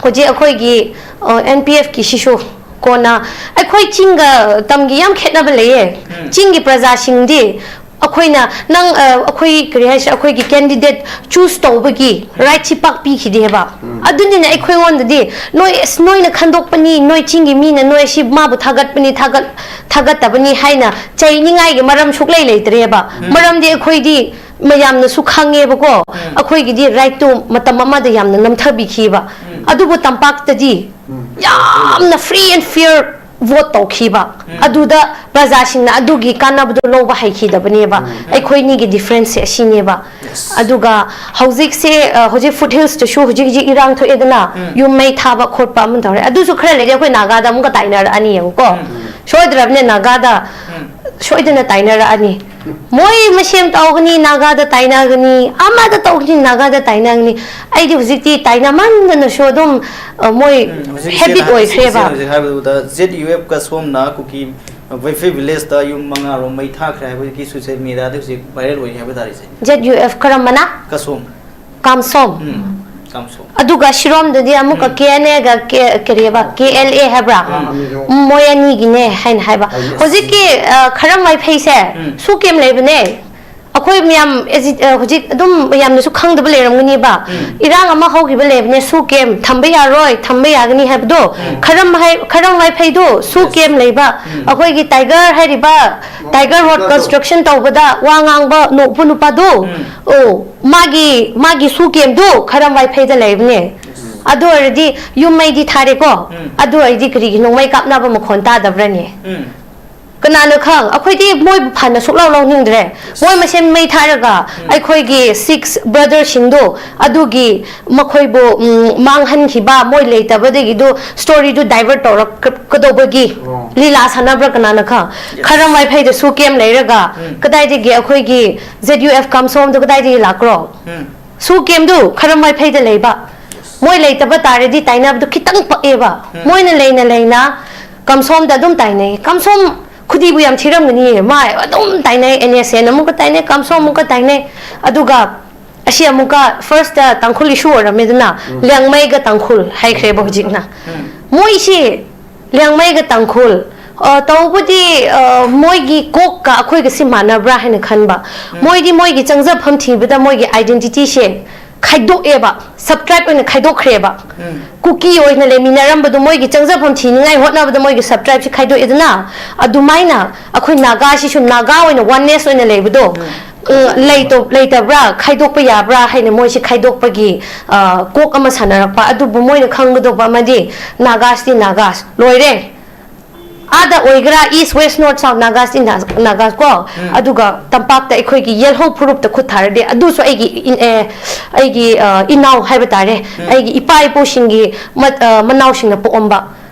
ꯍꯧꯖꯤꯛ ꯑꯩꯈꯣꯏꯒꯤ, ꯑ, ꯑꯦꯟ ꯄꯤ ꯑꯦꯐꯀꯤ ꯁꯤꯁꯨ ꯀꯣꯟꯅ, ꯑꯩꯈꯣꯏ ꯆꯤꯡꯒ ꯇꯝꯒꯤ ꯌꯥꯝ ꯈꯦꯠꯅꯕ ꯂꯩꯌꯦ꯫ ꯆꯤꯡꯒꯤ ꯄ꯭ꯔꯖꯥꯁꯤꯡꯗꯤ ꯑꯩꯈꯣꯏꯅ, ꯅꯪ, ꯑ, ꯑꯩꯈꯣꯏ, ꯀꯔꯤ ꯍꯥꯏꯁꯤꯔ, ꯑꯩꯈꯣꯏꯒꯤ ꯀꯦꯟꯗꯤꯗꯦꯠ ꯆꯨꯁ ꯇꯧꯕꯒꯤ ꯔꯥꯏꯠꯁꯤ ꯄꯥꯛ ꯄꯤꯈꯤꯗꯦꯕ꯫ ꯑꯗꯨꯅꯤꯅ ꯑꯩꯈꯣꯏꯉꯣꯟꯗꯗꯤ, "ꯅꯣꯏ, ꯑꯁ, ꯅꯣꯏꯅ ꯈꯟꯗꯣꯛꯄꯅꯤ, ꯅꯣꯏ ꯆꯤꯡꯒꯤ ꯃꯤꯅ ꯅꯣꯏ ꯑꯁꯤ ꯃꯥꯕꯨ ꯊꯥꯒꯠꯄꯅꯤ, ꯊꯥꯒꯠ-, ꯊꯥꯒꯠꯇꯕꯅꯤ" ꯍꯥꯏꯅ ꯆꯩꯅꯤꯡꯉꯥꯏꯒꯤ ꯃꯔꯝ ꯁꯨꯛꯂꯩ ꯂꯩꯇ꯭ꯔꯦꯕ꯫ ꯃꯔꯝꯗꯤ ꯑꯩꯈꯣꯏꯗꯤ ꯃꯌꯥꯝꯅꯁꯨ ꯈꯪꯉꯦꯕꯀꯣ, ꯑꯩꯈꯣꯏꯒꯤꯗꯤ ꯔꯥꯏꯠꯇꯨ ꯃꯇꯝ ꯑꯃꯗ ꯌꯥꯝꯅ ꯅꯝꯊꯕꯤꯈꯤꯕ꯫ ꯑꯗꯨꯕꯨ ꯇꯝꯄꯥꯛꯇꯗꯤ ꯌꯥꯝꯅ free and fair vote ꯇꯧꯈꯤꯕ꯫ ꯑꯗꯨꯗ ꯄ꯭ꯔꯖꯥꯁꯤꯡꯅ ꯑꯗꯨꯒꯤ ꯀꯥꯟꯅꯕꯗꯨ ꯂꯧꯕ ꯍꯩꯈꯤꯗꯕꯅꯦꯕ꯫ ꯑꯩꯈꯣꯏꯅꯤꯒꯤ ꯗꯤꯐ꯭ꯔꯦꯟꯁꯁꯦ ꯑꯁꯤꯅꯦꯕ꯫ ꯑꯗꯨꯒ ꯍꯧꯖꯤꯛꯁꯦ, ꯑ, ꯍꯧꯖꯤꯛ ꯐꯨꯠ ꯍꯤꯜꯁꯇꯁꯨ ꯍꯧꯖꯤꯛ ꯍꯧꯖꯤꯛ ꯏꯔꯥꯡ ꯊꯣꯛꯑꯦꯗꯅ, ꯌꯨꯝ ꯃꯩ ꯊꯥꯕ ꯈꯣꯠꯄ ꯑꯃ ꯇꯧꯔꯦ꯫ ꯑꯗꯨꯁꯨ ꯈꯔ ꯂꯩꯔꯗꯤ ꯑꯩꯈꯣꯏ ꯅꯥꯒꯥꯗ ꯑꯃꯨꯛꯀ ꯇꯥꯏꯅꯔꯛꯑꯅꯤ ꯌꯦꯡꯉꯨꯀꯣ꯫ ꯁꯣꯏꯗ꯭ꯔꯕꯅꯦ ꯅꯥꯒꯥꯗ ꯁꯣꯏꯗꯅ ꯇꯥꯏꯅꯔꯛꯑꯅꯤ꯫ ꯃꯣꯏ ꯃꯁꯦꯟ ꯇꯧꯒꯅꯤ, ꯅꯥꯒꯥꯗ ꯇꯥꯏꯅꯒꯅꯤ, ꯑꯃꯗ ꯇꯧꯒꯅꯤ, ꯅꯥꯒꯥꯗ ꯇꯥꯏꯅꯒꯅꯤ꯫ ꯑꯩꯗꯤ ꯍꯧꯖꯤꯛꯇꯤ ꯇꯥꯏꯅꯃꯟꯗꯅꯁꯨ ꯑꯗꯨꯝ, ꯑ, ꯃꯣꯏ ꯍꯧꯖꯤꯛ ꯍꯦꯕꯤꯠ ꯏꯆꯦꯅ, ꯏꯆꯦ, ꯏꯆꯦꯅ ꯑꯣꯏꯈ꯭ꯔꯦꯕ꯫ ꯍꯧꯖꯤꯛ ꯍꯥꯏꯕꯗꯨꯗ ꯖꯦꯠ ꯌꯨ ꯑꯦꯐ ꯀꯁꯣꯝꯅ ꯀꯨꯀꯤ ꯋꯦꯐꯦ ꯚꯤꯂꯦꯖꯇ ꯌꯨꯝ ꯃꯉꯥꯔꯣꯝ ꯃꯩ ꯊꯥꯈ꯭ꯔꯦ ꯍꯥꯏꯕꯒꯤ ꯁꯣꯁꯤꯌꯦꯜ ꯃꯤꯗꯤꯌꯥꯗ ꯍꯧꯖꯤꯛ ꯚꯥꯏꯔꯦꯜ ꯑꯣꯏꯔꯤ ꯍꯥꯏꯕ ꯇꯥꯔꯦ, ꯏꯆꯦ꯫ ꯖꯦꯠ ꯌꯨ ꯑꯦꯐ ꯀꯔꯝꯕꯅ? ꯀꯁꯣꯝ꯫ ꯀꯥꯝꯁꯣꯝ꯫ ꯎꯝ, ꯀꯥꯝꯁꯣꯝ꯫ ꯑꯗꯨꯒ ꯁꯤꯔꯣꯝꯗꯗꯤ ꯑꯃꯨꯛꯀ ꯎꯝ꯫ ꯀꯦ ꯑꯦꯟ ꯑꯦꯒ ꯀꯦ-, ꯀꯔꯤꯕ, ꯀꯦ ꯑꯦꯜ ꯑꯦ ꯍꯥꯏꯕ꯭ꯔꯥ? ꯎꯝ꯫ ꯎꯝ, ꯃꯣꯏ ꯑꯅꯤꯒꯤꯅꯦ ꯍꯥꯏꯅ ꯍꯥꯏꯕ꯫ ꯍꯧꯖꯤꯛꯀꯤ, ꯑ, ꯈꯔꯝ ꯋꯥꯏꯐꯩꯁꯦ ꯎꯝ꯫ ꯁꯨ ꯀꯦꯝ ꯂꯩꯕꯅꯦ꯫ ꯑꯩꯈꯣꯏ ꯃꯌꯥꯝ ꯑꯦꯖꯤ-, ꯑ, ꯍꯧꯖꯤꯛ ꯑꯗꯨꯝ ꯃꯌꯥꯝꯅꯁꯨ ꯈꯪꯗꯕ ꯂꯩꯔꯝꯒꯅꯤꯕ꯫ ꯏꯔꯥꯡ ꯑꯃ ꯍꯧꯈꯤꯕ ꯂꯩꯕꯅꯦ, ꯁꯨ ꯀꯦꯝ ꯊꯝꯕ ꯌꯥꯔꯣꯏ, ꯊꯝꯕ ꯌꯥꯒꯅꯤ ꯍꯥꯏꯕꯗꯣ꯫ ꯈꯔꯝ ꯍꯥꯏ-, ꯈꯔꯝ ꯋꯥꯏꯐꯩꯗꯣ ꯁꯨ ꯀꯦꯝ ꯂꯩꯕ, ꯑꯩꯈꯣꯏꯒꯤ ꯇꯥꯏꯒꯔ ꯍꯥꯏꯔꯤꯕ, ꯇꯥꯏꯒꯔ ꯔꯣꯗ ꯀꯟꯁꯇ꯭ꯔꯛꯁꯟ ꯇꯧꯕꯗ ꯋꯥ ꯉꯥꯡꯕ ꯅꯣꯛꯄ ꯅꯨꯄꯥꯗꯣ, ꯑꯣ, ꯃꯥꯒꯤ, ꯃꯥꯒꯤ ꯁꯨ ꯀꯦꯝꯗꯣ ꯈꯔꯝ ꯋꯥꯏꯐꯩꯗ ꯂꯩꯕꯅꯦ꯫ ꯑꯗꯨ ꯑꯣꯏꯔꯗꯤ ꯌꯨꯝ ꯃꯩꯗꯤ ꯊꯥꯔꯦꯀꯣ, ꯑꯗꯨ ꯑꯣꯏꯔꯗꯤ ꯀꯔꯤꯒꯤ ꯅꯣꯡꯃꯩ ꯀꯥꯞꯅꯕ ꯃꯈꯣꯟ ꯇꯥꯗꯕ꯭ꯔꯅꯦ? ꯀꯅꯥꯅ ꯈꯪ? ꯑꯩꯈꯣꯏꯗꯤ ꯃꯣꯏꯕꯨ ꯐꯅ ꯁꯨꯛꯂꯧ ꯂꯧꯅꯤꯡꯗ꯭ꯔꯦ꯫ ꯃꯣꯏ ꯃꯁꯦꯟ ꯃꯩ ꯊꯥꯔꯒ ꯑꯩꯈꯣꯏꯒꯤ ꯁꯤꯛꯁ ꯕ꯭ꯔꯗꯔꯁꯤꯡꯗꯣ, ꯑꯗꯨꯒꯤ ꯃꯈꯣꯏꯕꯨ, ꯎꯝ, ꯃꯥꯡꯍꯟꯈꯤꯕ, ꯃꯣꯏ ꯂꯩꯇꯕꯗꯒꯤꯗꯨ ꯁ꯭ꯇꯣꯔꯤꯗꯨ ꯗꯥꯏꯚꯔꯠ ꯇꯧꯔꯛꯀꯗꯧꯕꯒꯤ ꯂꯤꯂꯥ ꯁꯥꯟꯅꯕ꯭ꯔꯥ ꯀꯅꯥꯅ ꯈꯪ? ꯈꯔꯝ ꯋꯥꯏꯐꯩꯗ ꯁꯨ ꯀꯦꯝ ꯂꯩꯔꯒ ꯀꯗꯥꯏꯗꯒꯤ ꯑꯩꯈꯣꯏꯒꯤ ꯖꯦꯠ ꯌꯨ ꯑꯦꯐ ꯀꯝꯁꯣꯝꯗꯣ ꯀꯗꯥꯏꯗꯒꯤ ꯂꯥꯛꯄ꯭ꯔꯣ? ꯁꯨ ꯀꯦꯝꯗꯨ ꯈꯔꯝ ꯋꯥꯏꯐꯩꯗ ꯂꯩꯕ꯫ ꯃꯣꯏ ꯂꯩꯇꯕ ꯇꯥꯔꯗꯤ ꯇꯥꯏꯅꯕꯗꯨ ꯈꯤꯇꯪ ꯄꯛꯑꯦꯕ꯫ ꯃꯣꯏꯅ ꯂꯩꯅ ꯂꯩꯅ ꯀꯝꯁꯣꯝꯗ ꯑꯗꯨꯝ ꯇꯥꯏꯅꯩ꯫ ꯀꯝꯁꯣꯝ ꯈꯨꯗꯤꯕꯨ ꯌꯥꯝ ꯊꯤꯔꯝꯒꯅꯤꯌꯦ꯫ ꯃꯥ ꯑꯗꯨꯝ ꯇꯥꯏꯅꯩ, ꯑꯦꯟ ꯑꯦꯁ ꯑꯦꯟ ꯑꯃꯨꯛꯀ ꯇꯥꯏꯅꯩ, ꯀꯝꯁꯣꯝ ꯑꯃꯨꯛꯀ ꯇꯥꯏꯅꯩ꯫ ꯑꯗꯨꯒ ꯑꯁꯤ ꯑꯃꯨꯛꯀ ꯐꯥꯔꯁꯇ ꯇꯥꯡꯈꯨꯜ ꯏꯁꯨ ꯑꯣꯏꯔꯝꯃꯦꯗꯅ, ꯂꯤꯌꯥꯡꯃꯩꯒ ꯇꯥꯡꯈꯨꯜ ꯍꯥꯏꯈ꯭ꯔꯦꯕ ꯍꯧꯖꯤꯛꯅ꯫ ꯃꯣꯏꯁꯤ ꯂꯤꯌꯥꯡꯃꯩꯒ ꯇꯥꯡꯈꯨꯜ, ꯑ, ꯇꯧꯕꯗꯤ, ꯑ, ꯃꯣꯏꯒꯤ ꯀꯣꯛꯀ ꯑꯩꯈꯣꯏꯒ ꯁꯤ ꯃꯥꯟꯅꯕ꯭ꯔꯥ ꯍꯥꯏꯅ ꯈꯟꯕ꯫ ꯃꯣꯏꯗꯤ ꯃꯣꯏꯒꯤ ꯆꯪꯖꯐꯝ ꯊꯤꯕꯗ ꯃꯣꯏꯒꯤ ꯑꯥꯏꯗꯦꯟꯇꯤꯇꯤꯁꯦ ꯈꯥꯏꯗꯣꯛꯑꯦꯕ, ꯁꯕꯇ꯭ꯔꯥꯏꯞ ꯑꯣꯏꯅ ꯈꯥꯏꯗꯣꯛꯈ꯭ꯔꯦꯕ꯫ ꯀꯨꯀꯤ ꯑꯣꯏꯅ ꯂꯩꯃꯤꯟꯅꯔꯝꯕꯗꯣ ꯃꯣꯏꯒꯤ ꯆꯪꯖꯐꯝ ꯊꯤꯅꯤꯡꯉꯥꯏ ꯍꯣꯠꯅꯕꯗ ꯃꯣꯏꯒꯤ ꯁꯕꯇ꯭ꯔꯥꯏꯞꯁꯤ ꯈꯥꯏꯗꯣꯛꯑꯦꯗꯅ, ꯑꯗꯨꯃꯥꯏꯅ ꯑꯩꯈꯣꯏ ꯅꯥꯒꯥꯁꯤꯁꯨ ꯅꯥꯒꯥ ꯑꯣꯏꯅ ꯋꯥꯟꯅꯦꯁ ꯑꯣꯏꯅ ꯂꯩꯕꯗꯣ, ꯎꯝ, ꯂꯩꯇ-, ꯂꯩꯇꯕ꯭ꯔꯥ, ꯈꯥꯏꯗꯣꯛꯄ ꯌꯥꯕ꯭ꯔꯥ ꯍꯥꯏꯅ ꯃꯣꯏꯁꯤ ꯈꯥꯏꯗꯣꯛꯄꯒꯤ, ꯑ, ꯀꯣꯛ ꯑꯃ ꯁꯥꯟꯅꯔꯛꯄ꯫ ꯑꯗꯨꯕꯨ ꯃꯣꯏꯅ ꯈꯪꯒꯗꯧꯕ ꯑꯃꯗꯤ ꯅꯥꯒꯥꯁꯇꯤ ꯅꯥꯒꯥꯁ ꯂꯣꯏꯔꯦ꯫ ꯑꯥꯗ ꯑꯣꯏꯒꯦꯔꯥ, ꯏꯁ, ꯋꯦꯁ, ꯅꯣꯔꯠ, ꯁꯥꯎꯠ, ꯅꯥꯒꯥꯁ ꯏꯟ ꯅꯥꯒꯥꯁ ꯀꯣ, ꯑꯗꯨꯒ ꯇꯝꯄꯥꯛꯇ ꯑꯩꯈꯣꯏꯒꯤ ꯌꯦꯜꯍꯧ ꯐꯨꯔꯨꯞꯇ ꯈꯨꯠ ꯊꯥꯔꯗꯤ, ꯑꯗꯨꯁꯨ ꯑꯩꯒꯤ ꯏꯟ-, ꯑꯦ, ꯑꯩꯒꯤ, ꯑ, ꯏꯅꯥꯎ ꯍꯥꯏꯕ ꯇꯥꯔꯦ, ꯑꯩꯒꯤ ꯏꯄꯥ ꯏꯄꯨꯁꯤꯡꯒꯤ ꯃꯠ-, ꯑ, ꯃꯅꯥꯎꯁꯤꯡꯅ ꯄꯣꯛꯑꯝꯕ꯫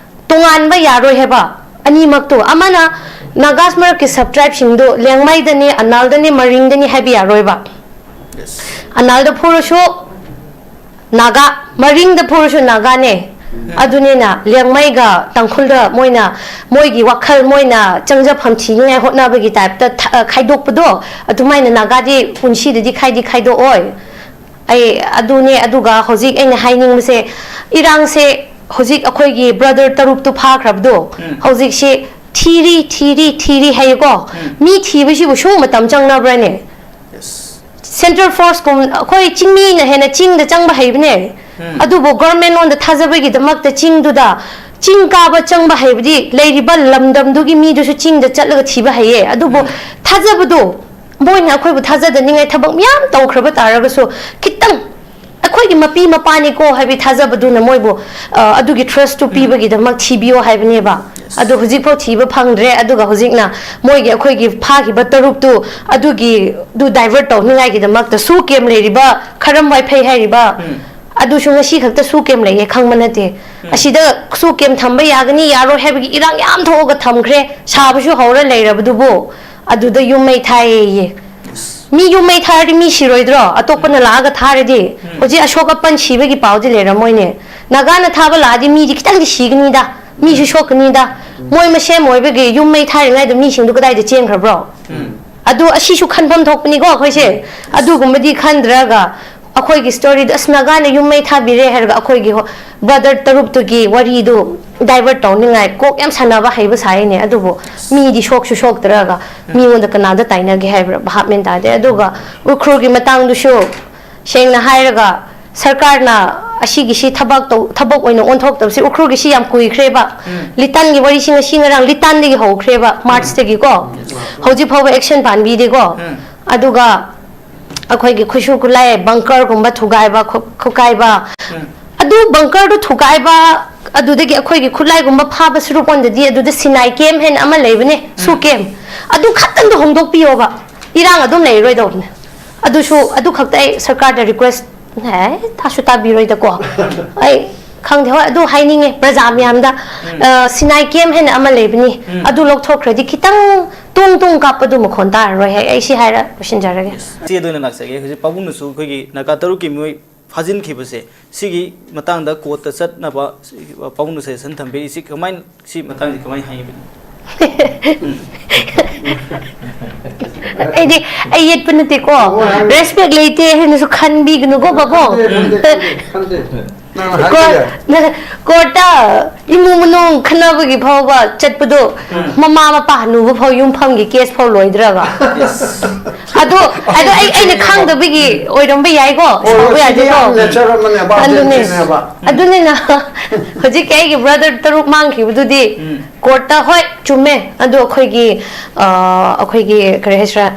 ꯇꯣꯉꯥꯟꯕ ꯌꯥꯔꯣꯏ ꯍꯥꯏꯕ ꯑꯅꯤꯃꯛꯇꯣ꯫ ꯑꯃꯅ ꯅꯥꯒꯥꯁ ꯃꯔꯛꯀꯤ ꯁꯕꯇ꯭ꯔꯥꯏꯞꯁꯤꯡꯗꯣ ꯂꯦꯡꯃꯩꯗꯅꯤ, ꯑꯅꯥꯜꯗꯅꯤ, ꯃꯔꯤꯡꯗꯅꯤ ꯍꯥꯏꯕ ꯌꯥꯔꯣꯏꯕ꯫ ꯑꯅꯥꯜꯗ ꯐꯨꯔꯁꯨ ꯅꯥꯒꯥ, ꯃꯔꯤꯡꯗ ꯐꯨꯔꯁꯨ ꯅꯥꯒꯥꯅꯦ꯫ ꯑꯗꯨꯅꯤꯅ ꯂꯦꯡꯃꯩꯒ ꯇꯥꯡꯈꯨꯜꯗ ꯃꯣꯏꯅ ꯃꯣꯏꯒꯤ ꯋꯥꯈꯜ, ꯃꯣꯏꯅ ꯆꯪꯖꯐꯝ ꯊꯤꯅꯤꯡꯉꯥꯏ ꯍꯣꯠꯅꯕꯒꯤ ꯇꯥꯏꯞꯇ ꯊ-, ꯑ, ꯈꯥꯏꯗꯣꯛꯄꯗꯣ, ꯑꯗꯨꯃꯥꯏꯅ ꯅꯥꯒꯥꯗꯤ ꯄꯨꯟꯁꯤꯗꯗꯤ ꯈꯥꯏꯗꯤ ꯈꯥꯏꯗꯣꯛꯑꯣꯏ꯫ ꯑꯩ ꯑꯗꯨꯅꯦ꯫ ꯑꯗꯨꯒ ꯍꯧꯖꯤꯛ ꯑꯩꯅ ꯍꯥꯏꯅꯤꯡꯕꯁꯦ, ꯏꯔꯥꯡꯁꯦ ꯍꯧꯖꯤꯛ ꯑꯩꯈꯣꯏꯒꯤ ꯕ꯭ꯔꯗꯔ ꯇꯔꯨꯛꯇꯨ ꯐꯥꯈ꯭ꯔꯕꯗꯣ, ꯍꯧꯖꯤꯛꯁꯦ ꯊꯤꯔꯤ, ꯊꯤꯔꯤ, ꯊꯤꯔꯤ ꯍꯥꯏꯌꯦꯀꯣ꯫ ꯃꯤ ꯊꯤꯕꯁꯤꯕꯨ ꯁꯨꯝ ꯃꯇꯝ ꯆꯪꯅꯕ꯭ꯔꯅꯦ? ꯁꯦꯟꯇ꯭ꯔꯦꯜ ꯐꯣꯔꯁꯀꯨꯝ ꯑꯩꯈꯣꯏ ꯆꯤꯡꯃꯤꯅ ꯍꯦꯟꯅ ꯆꯤꯡꯗ ꯆꯪꯕ ꯍꯩꯕꯅꯦ꯫ ꯑꯗꯨꯕꯨ ꯒꯣꯔꯃꯦꯟꯉꯣꯟꯗ ꯊꯥꯖꯕꯒꯤꯗꯃꯛꯇ ꯆꯤꯡꯗꯨꯗ ꯆꯤꯡ ꯀꯥꯕ ꯆꯪꯕ ꯍꯩꯕꯗꯤ ꯂꯩꯔꯤꯕ ꯂꯝꯗꯝꯗꯨꯒꯤ ꯃꯤꯗꯨꯁꯨ ꯆꯤꯡꯗ ꯆꯠꯂꯒ ꯊꯤꯕ ꯍꯩꯌꯦ꯫ ꯑꯗꯨꯕꯨ ꯊꯥꯖꯕꯗꯣ, ꯃꯣꯏꯅ ꯑꯩꯈꯣꯏꯕꯨ ꯊꯥꯖꯗꯅꯤꯡꯉꯥꯏ ꯊꯕꯛ ꯃꯌꯥꯝ ꯇꯧꯈ꯭ꯔꯕ ꯇꯥꯔꯒꯁꯨ, ꯈꯤꯇꯪ ꯑꯩꯈꯣꯏꯒꯤ ꯃꯄꯤ ꯃꯄꯥꯅꯤꯀꯣ ꯍꯥꯏꯕꯒꯤ ꯊꯥꯖꯕꯗꯨꯅ ꯃꯣꯏꯕꯨ, ꯑ, ꯑꯗꯨꯒꯤ ꯇ꯭ꯔꯁꯇꯨ ꯄꯤꯕꯒꯤꯗꯃꯛ ꯊꯤꯕꯤꯌꯣ ꯍꯥꯏꯕꯅꯦꯕ꯫ ꯑꯗꯨ ꯍꯧꯖꯤꯛꯐꯥꯎ ꯊꯤꯕ ꯐꯪꯗ꯭ꯔꯦ꯫ ꯑꯗꯨꯒ ꯍꯧꯖꯤꯛꯅ ꯃꯣꯏꯒꯤ, ꯑꯩꯈꯣꯏꯒꯤ ꯐꯥꯈꯤꯕ ꯇꯔꯨꯛꯇꯨ ꯑꯗꯨꯒꯤꯗꯨ ꯗꯥꯏꯚꯔꯠ ꯇꯧꯅꯤꯡꯉꯥꯏꯒꯤꯗꯃꯛꯇ ꯁꯨ ꯀꯦꯝ ꯂꯩꯔꯤꯕ ꯈꯔꯝ ꯋꯥꯏꯐꯩ ꯍꯥꯏꯔꯤꯕ ꯑꯗꯨꯁꯨ ꯉꯁꯤ ꯈꯛꯇ ꯁꯨ ꯀꯦꯝ ꯂꯩꯌꯦ ꯈꯪꯕ ꯅꯠꯇꯦ꯫ ꯑꯁꯤꯗ ꯁꯨ ꯀꯦꯝ ꯊꯝꯕ ꯌꯥꯒꯅꯤ ꯌꯥꯔꯣꯏ ꯍꯥꯏꯕꯒꯤ ꯏꯔꯥꯡ ꯌꯥꯝ ꯊꯣꯛꯑꯒ ꯊꯝꯈ꯭ꯔꯦ꯫ ꯁꯥꯕꯁꯨ ꯍꯧꯔ ꯂꯩꯔꯕꯗꯨꯕꯨ ꯑꯗꯨꯗ ꯌꯨꯝ ꯃꯩ ꯊꯥꯏꯌꯦ꯫ ꯃꯤ ꯌꯨꯝ ꯃꯩ ꯊꯥꯔꯗꯤ ꯃꯤ ꯁꯤꯔꯣꯏꯗ꯭ꯔꯣ? ꯑꯇꯣꯞꯄꯅ ꯂꯥꯛꯑꯒ ꯊꯥꯔꯗꯤ꯫ ꯍꯧꯖꯤꯛ ꯑꯁꯣꯛ ꯑꯄꯟ ꯁꯤꯕꯒꯤ ꯄꯥꯎꯗꯤ ꯂꯩꯔꯝꯃꯣꯏꯅꯦ꯫ ꯅꯥꯒꯥꯅ ꯊꯥꯕ ꯂꯥꯛꯑꯗꯤ ꯃꯤꯗꯤ ꯈꯤꯇꯪꯗꯤ ꯁꯤꯒꯅꯤꯗ, ꯃꯤꯁꯨ ꯁꯣꯛꯀꯅꯤꯗ꯫ ꯃꯣꯏ ꯃꯁꯦꯟ ꯑꯣꯏꯕꯒꯤ ꯌꯨꯝ ꯃꯩ ꯊꯥꯔꯤꯉꯩꯗ ꯃꯤꯁꯤꯡꯗꯨ ꯀꯗꯥꯏꯗ ꯆꯦꯟꯈ꯭ꯔꯕ꯭ꯔꯣ? ꯑꯗꯨ ꯑꯁꯤꯁꯨ ꯈꯟꯐꯝ ꯊꯣꯛꯄꯅꯤꯀꯣ ꯑꯩꯈꯣꯏꯁꯦ꯫ ꯑꯗꯨꯒꯨꯝꯕꯗꯤ ꯈꯟꯗ꯭ꯔꯒ ꯑꯩꯈꯣꯏꯒꯤ ꯁ꯭ꯇꯣꯔꯤꯗ ꯑꯁ ꯅꯥꯒꯥꯅ ꯌꯨꯝ ꯃꯩ ꯊꯥꯕꯤꯔꯦ ꯍꯥꯏꯔꯒ ꯑꯩꯈꯣꯏꯒꯤ ꯕ꯭ꯔꯗꯔ ꯇꯔꯨꯛꯇꯨꯒꯤ ꯋꯥꯔꯤꯗꯨ ꯗꯥꯏꯚꯔꯠ ꯇꯧꯅꯤꯡꯉꯥꯏ ꯀꯣꯛ ꯌꯥꯝ ꯁꯥꯟꯅꯕ ꯍꯩꯕ ꯁꯥꯏꯅꯦ꯫ ꯑꯗꯨꯕꯨ ꯃꯤꯗꯤ ꯁꯣꯛꯁꯨ ꯁꯣꯛꯇ꯭ꯔꯒ ꯃꯤꯉꯣꯟꯗ ꯀꯅꯥꯗ ꯇꯥꯏꯅꯒꯦ ꯍꯥꯏꯕ꯭ꯔꯥ? ꯚꯥꯞ ꯃꯦꯟ ꯇꯥꯗꯦ꯫ ꯑꯗꯨꯒ ꯎꯈ꯭ꯔꯨꯜꯒꯤ ꯃꯇꯥꯡꯗꯨꯁꯨ ꯁꯦꯡꯅ ꯍꯥꯏꯔꯒ ꯁꯔꯀꯥꯔꯅ ꯑꯁꯤꯒꯤꯁꯤ ꯊꯕꯛ ꯇꯧ-, ꯊꯕꯛ ꯑꯣꯏꯅ ꯑꯣꯟꯊꯣꯛꯇꯕꯁꯤ ꯎꯈ꯭ꯔꯨꯜꯒꯤꯁꯤ ꯌꯥꯝ ꯀꯨꯏꯈ꯭ꯔꯦꯕ꯫ ꯂꯤꯇꯥꯟꯒꯤ ꯋꯥꯔꯤꯁꯤ ꯉꯁꯤ ꯉꯔꯥꯡ ꯂꯤꯇꯥꯟꯗꯒꯤ ꯍꯧꯈ꯭ꯔꯦꯕ, ꯃꯥꯔꯆꯇꯒꯤꯀꯣ꯫ ꯍꯧꯖꯤꯛ ꯐꯥꯎꯕ ꯑꯦꯛꯁꯟ ꯄꯥꯟꯕꯤꯗꯦꯀꯣ꯫ ꯑꯗꯨꯒ ꯑꯩꯈꯣꯏꯒꯤ ꯈꯨꯠꯁꯨ ꯈꯨꯠꯂꯥꯏ ꯕꯪꯀꯔꯒꯨꯝꯕ ꯊꯨꯒꯥꯏꯕ, ꯈꯨ-, ꯈꯨꯀꯥꯏꯕ, ꯑꯗꯨ ꯕꯪꯀꯔꯗꯨ ꯊꯨꯒꯥꯏꯕ, ꯑꯗꯨꯗꯒꯤ ꯑꯩꯈꯣꯏꯒꯤ ꯈꯨꯠꯂꯥꯏꯒꯨꯝꯕ ꯐꯥꯕ ꯁꯔꯨꯛ ꯑꯣꯟꯗꯗꯤ ꯑꯗꯨꯗ ꯁꯤꯅꯥꯏ ꯀꯦꯝ ꯍꯥꯏꯅ ꯑꯃ ꯂꯩꯕꯅꯦ, ꯁꯨ ꯀꯦꯝ, ꯑꯗꯨ ꯈꯛꯇꯪꯗꯣ ꯍꯣꯡꯗꯣꯛꯄꯤꯌꯣꯕ, ꯏꯔꯥꯡ ꯑꯗꯨꯝ ꯂꯩꯔꯣꯏꯗꯧꯕꯅꯦ꯫ ꯑꯗꯨꯁꯨ ꯑꯗꯨ ꯈꯛꯇ ꯑꯩ ꯁꯔꯀꯥꯔꯗ ꯔꯤꯀ꯭ꯋꯦꯁ, ꯑꯦ, ꯇꯥꯁꯨ ꯇꯥꯕꯤꯔꯣꯏꯗꯀꯣ꯫ ꯑꯩ ꯈꯪꯗꯦ, ꯍꯣꯏ, ꯑꯗꯨ ꯍꯥꯏꯅꯤꯡꯉꯦ ꯄ꯭ꯔꯖꯥ ꯃꯌꯥꯝꯗ꯫ ꯑ, ꯁꯤꯅꯥꯏ ꯀꯦꯝ ꯍꯥꯏꯅ ꯑꯃ ꯂꯩꯕꯅꯤ, ꯑꯗꯨ ꯂꯧꯊꯣꯛꯈ꯭ꯔꯗꯤ ꯈꯤꯇꯪ ꯇꯨꯡ ꯇꯨꯡ ꯀꯥꯞꯄꯗꯨ ꯃꯈꯣꯟ ꯇꯥꯔꯔꯣꯏ ꯍꯥꯏ꯫ ꯑꯩ ꯁꯤ ꯍꯥꯏꯔ ꯂꯣꯏꯁꯤꯟꯖꯔꯒꯦ꯫ ꯏꯆꯦ, ꯑꯗꯨ ꯑꯣꯏꯅ ꯂꯥꯛꯆꯒꯦ꯫ ꯍꯧꯖꯤꯛ ꯄꯥꯕꯨꯡꯅꯁꯨ ꯑꯩꯈꯣꯏꯒꯤ ꯅꯥꯒꯥ ꯇꯔꯨꯛꯀꯤ ꯃꯤꯑꯣꯏ ꯐꯥꯖꯤꯟꯈꯤꯕꯁꯦ, ꯁꯤꯒꯤ ꯃꯇꯥꯡꯗ ꯀꯣꯔꯠꯇ ꯆꯠꯅꯕ ꯄꯥꯕꯨꯡꯅ ꯁꯖꯦꯁꯟ ꯊꯝꯕꯤꯔꯤ꯫ ꯁꯤ ꯀꯃꯥꯏꯅ, ꯁꯤ ꯃꯇꯥꯡꯁꯤ ꯀꯃꯥꯏꯅ ꯍꯥꯏꯕꯤꯅꯤ? ꯑꯩꯗꯤ ꯑꯩ ꯌꯦꯠꯄ ꯅꯠꯇꯦꯀꯣ, ꯔꯦꯁꯄꯦꯛ ꯂꯩꯇꯦ ꯍꯥꯏꯅꯁꯨ ꯈꯟꯕꯤꯒꯅꯨꯀꯣ ꯄꯥꯕꯨꯡ꯫ ꯈꯟꯗꯦ, ꯈꯟꯗꯦ, ꯈꯟꯗꯦ, ꯈꯟꯗꯦ꯫ ꯅꯪꯅ ꯀꯣꯔꯠ-, ꯍꯥꯏꯕꯤꯔꯦ꯫ ꯀꯣꯔꯠꯇ ꯏꯃꯨꯡ ꯃꯅꯨꯡ ꯈꯠꯅꯕꯒꯤ ꯐꯥꯎꯕ ꯆꯠꯄꯗꯣ, ꯃꯃꯥ ꯃꯄꯥ ꯍꯅꯨꯕ ꯐꯥꯎ ꯌꯨꯝꯐꯝꯒꯤ ꯀꯦꯁ ꯐꯥꯎ ꯂꯣꯏꯗ꯭ꯔꯒ꯫ ꯑꯗꯣ ꯑꯗꯣ ꯑꯩ ꯑꯩꯅ ꯈꯪꯗꯕꯒꯤ ꯑꯣꯏꯔꯝꯕ ꯌꯥꯏꯀꯣ, ꯍꯣꯏ, ꯁꯥꯎꯕ ꯁꯤꯗꯤ ꯌꯥꯗꯦꯀꯣ꯫ ꯌꯥꯝ natural ꯑꯃꯅꯦꯕ, ꯑꯗꯨꯅꯦ꯫ Authenticꯅꯦꯕ꯫ ꯑꯗꯨꯅꯤꯅ ꯍꯧꯖꯤꯛꯀꯤ ꯑꯩꯒꯤ brother ꯇꯔꯨꯛ ꯃꯥꯡꯈꯤꯕꯗꯨꯗꯤ ꯎꯝ꯫ Courtꯇ, ꯍꯣꯏ, ꯆꯨꯝꯃꯦ꯫ ꯑꯗꯣ ꯑꯩꯈꯣꯏꯒꯤ ꯑ, ꯑꯩꯈꯣꯏꯒꯤ ꯀꯔꯤ ꯍꯥꯏꯁꯤꯔꯥ,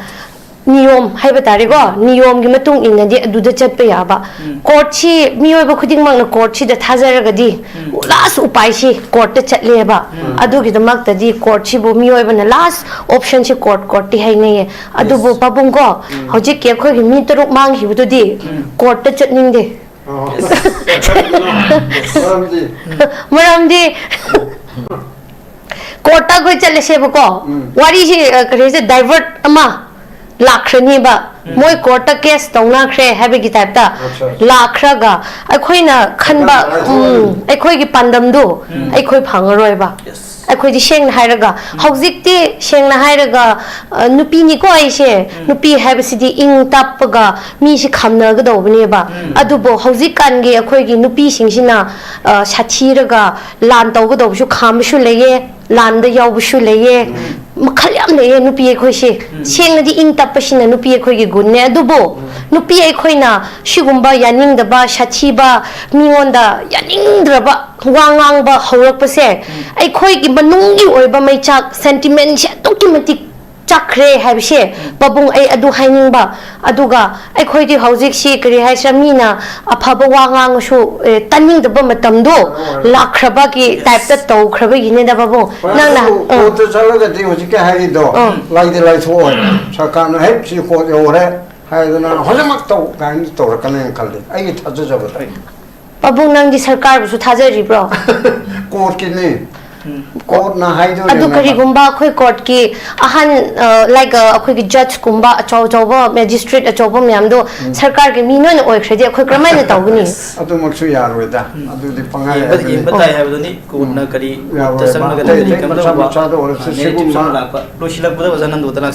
ꯅꯤꯌꯣꯝ ꯍꯥꯏꯕ ꯇꯥꯔꯦꯀꯣ, ꯅꯤꯌꯣꯝꯒꯤ ꯃꯇꯨꯡ ꯏꯟꯅꯗꯤ ꯑꯗꯨꯗ ꯆꯠꯄ ꯌꯥꯕ꯫ ꯎꯝ꯫ Courtꯁꯤ ꯃꯤꯑꯣꯏꯕ ꯈꯨꯗꯤꯡꯃꯛꯅ courtꯁꯤꯗ ꯊꯥꯖꯔꯒꯗꯤ ꯎꯝ꯫ Last ꯎꯄꯥꯏꯁꯤ courtꯇ ꯆꯠꯂꯦꯕ꯫ ꯎꯝ꯫ ꯑꯗꯨꯒꯤꯗꯃꯛꯇꯗꯤ courtꯁꯤꯕꯨ ꯃꯤꯑꯣꯏꯕꯅ last optionꯁꯤ court, courtꯇꯤ ꯍꯥꯏꯅꯩꯌꯦ꯫ ꯑꯗꯨꯕꯨ Yes꯫ ꯄꯥꯕꯨꯡꯀꯣ, ꯎꯝ꯫ ꯍꯧꯖꯤꯛꯀꯤ ꯑꯩꯈꯣꯏꯒꯤ ꯃꯤ ꯇꯔꯨꯛ ꯃꯥꯡꯈꯤꯕꯗꯨꯗꯤ ꯎꯝ꯫ Courtꯇ ꯆꯠꯅꯤꯡꯗꯦ꯫ ꯑꯣ꯫ Yes꯫ ꯃꯔꯝꯗꯤ? ꯃꯔꯝꯗꯤ courtꯇ ꯑꯩꯈꯣꯏ ꯆꯠꯂꯁꯦꯕꯀꯣ, ꯎꯝ꯫ ꯋꯥꯔꯤꯁꯤ, ꯑ, ꯀꯔꯤ ꯍꯥꯏꯁꯦ, divert ꯑꯃ ꯂꯥꯛꯈ꯭ꯔꯅꯤꯕ꯫ ꯎꯝ꯫ ꯃꯣꯏ courtꯇ case ꯇꯧꯅꯈ꯭ꯔꯦ ꯍꯥꯏꯕꯒꯤ typeꯇ ꯑꯠꯆꯥ, ꯑꯠꯆꯥ꯫ ꯂꯥꯛꯈ꯭ꯔꯒ ꯑꯩꯈꯣꯏꯅ ꯈꯟꯕ, ꯁꯔꯀꯥꯔꯅ ꯎꯝ, ꯍꯥꯏꯊꯣꯛꯑꯅꯤ꯫ ꯑꯩꯈꯣꯏꯒꯤ ꯄꯥꯟꯗꯝꯗꯣ ꯎꯝ꯫ ꯑꯩꯈꯣꯏ ꯐꯪꯉꯔꯣꯏꯕ꯫ Yes꯫ ꯑꯩꯈꯣꯏꯗꯤ ꯁꯦꯡꯅ ꯍꯥꯏꯔꯒ, ꯎꯝ꯫ ꯍꯧꯖꯤꯛꯇꯤ ꯁꯦꯡꯅ ꯍꯥꯏꯔꯒ, ꯑ, ꯅꯨꯄꯤꯅꯤꯀꯣ ꯑꯩꯁꯦ, ꯎꯝ꯫ ꯅꯨꯄꯤ ꯍꯥꯏꯕꯁꯤꯗꯤ ꯏꯪ ꯇꯞꯄꯒ ꯃꯤꯁꯤ ꯈꯝꯅꯒꯗꯧꯕꯅꯦꯕ꯫ ꯎꯝ꯫ ꯑꯗꯨꯕꯨ ꯍꯧꯖꯤꯛꯀꯥꯟꯒꯤ ꯑꯩꯈꯣꯏꯒꯤ ꯅꯨꯄꯤꯁꯤꯡꯁꯤꯅ, ꯑ, ꯁꯥꯊꯤꯔꯒ ꯂꯥꯟ ꯇꯧꯒꯗꯧꯕꯁꯨ ꯈꯥꯝꯕꯁꯨ ꯂꯩꯌꯦ, ꯂꯥꯟꯗ ꯌꯥꯎꯕꯁꯨ ꯂꯩꯌꯦ꯫ ꯎꯝ꯫ ꯃꯈꯜ ꯌꯥꯝ ꯂꯩꯌꯦ ꯅꯨꯄꯤ ꯑꯩꯈꯣꯏꯁꯦ꯫ ꯎꯝ꯫ ꯁꯦꯡꯅꯗꯤ ꯏꯪ ꯇꯞꯄꯁꯤꯅ ꯅꯨꯄꯤ ꯑꯩꯈꯣꯏꯒꯤ ꯒꯨꯟꯅꯦ, ꯑꯗꯨꯕꯨ ꯎꯝ꯫ ꯅꯨꯄꯤ ꯑꯩꯈꯣꯏꯅ ꯁꯤꯒꯨꯝꯕ ꯌꯥꯅꯤꯡꯗꯕ, ꯁꯥꯊꯤꯕ, ꯃꯤꯉꯣꯟꯗ ꯌꯥꯅꯤꯡꯗ꯭ꯔꯕ ꯋꯥ ꯉꯥꯡꯕ ꯍꯧꯔꯛꯄꯁꯦ, ꯎꯝ꯫ ꯑꯩꯈꯣꯏꯒꯤ ꯃꯅꯨꯡꯒꯤ ꯑꯣꯏꯕ ꯃꯩꯆꯥꯛ, sentimentꯁꯦ ꯑꯗꯨꯛꯀꯤ ꯃꯇꯤꯛ ꯆꯠꯈ꯭ꯔꯦ ꯍꯥꯏꯕꯁꯦ, ꯎꯝ꯫ ꯄꯥꯕꯨꯡ, ꯑꯩ ꯑꯗꯨ ꯍꯥꯏꯅꯤꯡꯕ꯫ ꯑꯗꯨꯒ ꯑꯩꯈꯣꯏꯗꯤ ꯍꯧꯖꯤꯛꯁꯤ ꯀꯔꯤ ꯍꯥꯏꯁꯤꯔꯥ, ꯃꯤꯅ ꯑꯐꯕ ꯋꯥ ꯉꯥꯡꯉꯁꯨ, ꯑꯦ, ꯇꯥꯅꯤꯡꯗꯕ ꯃꯇꯝꯗꯣ ꯍꯣꯏ꯫ ꯂꯥꯛꯈ꯭ꯔꯕꯒꯤ Yes꯫ Typeꯇ ꯇꯧꯈ꯭ꯔꯕꯒꯤꯅꯦꯗ ꯄꯥꯕꯨꯡ꯫ ꯍꯣꯏ, ꯅꯪꯅ, ꯑꯗꯨꯕꯨ ꯑꯥ꯫ Courtꯇ ꯆꯠꯂꯒꯗꯤ ꯍꯧꯖꯤꯛꯀꯤ ꯍꯥꯏꯔꯤꯗꯣ ꯑꯥ꯫ ꯂꯥꯏꯗꯤ ꯂꯥꯏꯊꯣꯛꯑꯣꯏ꯫ ꯁꯔꯀꯥꯔꯅ ꯍꯦꯛ ꯁꯤ court ꯌꯧꯔꯦ ꯍꯥꯏꯗꯅ ꯍꯧꯖꯤꯛꯃꯛ ꯇꯧ ꯀꯥꯏꯅ ꯇꯧꯔꯛꯀꯅꯦꯅ ꯈꯜꯂꯤ, ꯑꯩꯒꯤ ꯊꯥꯖꯖꯕꯗ꯫ ꯄꯥꯕꯨꯡ, ꯅꯪꯗꯤ ꯁꯔꯀꯥꯔꯕꯨꯁꯨ ꯊꯥꯖꯔꯤꯕ꯭ꯔꯣ? Courtꯀꯤꯅꯤ꯫ ꯎꯝ꯫ Courtꯅ ꯍꯥꯏꯗꯣꯔꯦ ꯑꯗꯨ ꯅꯠꯇ꯭ꯔꯥ? ꯀꯔꯤꯒꯨꯝꯕ ꯑꯩꯈꯣꯏ courtꯀꯤ ꯑꯍꯟ, ꯑ, like, ꯑ, ꯑꯩꯈꯣꯏꯒꯤ judgeꯀꯨꯝꯕ ꯑꯆꯧ ꯑꯆꯧꯕ, magistrate ꯑꯆꯧꯕ ꯃꯌꯥꯝꯗꯣ ꯎꯝ꯫ ꯁꯔꯀꯥꯔꯒꯤ ꯃꯤ ꯂꯣꯏꯅ ꯑꯣꯏꯈ꯭ꯔꯗꯤ ꯑꯩꯈꯣꯏ ꯀꯔꯝꯍꯥꯏꯅ ꯇꯧꯒꯅꯤ? ꯑꯗꯨꯃꯛꯁꯨ ꯌꯥꯔꯣꯏꯗ꯫ ꯎꯝ꯫ ꯑꯗꯨꯗꯤ ꯄꯪꯍꯥꯏ ꯌꯦꯡꯕ, ꯍꯥꯏꯕꯅꯤ꯫ ꯌꯦꯡꯕ ꯇꯥꯏ ꯍꯥꯏꯕꯗꯨꯅꯤ꯫ Courtꯅ ꯎꯝ꯫ ꯀꯔꯤ, courtꯇ ꯌꯥꯔꯣꯏꯕ꯫ ꯆꯪꯂꯒ ꯑꯇꯩ ꯀꯔꯤ ꯑꯇꯩ ꯃꯆꯥ ꯀꯝꯗꯧꯕ ꯃꯆꯥꯗ ꯑꯣꯏꯔꯁꯨ ꯅꯦꯔꯦꯇꯤꯞꯁ ꯁꯤꯒꯨꯝꯕ ꯑꯃ ꯂꯥꯛꯄ꯫ ꯂꯣꯏꯁꯤꯜꯂꯛꯄꯗ ꯑꯣꯖꯥ ꯅꯟꯗꯣꯇꯅ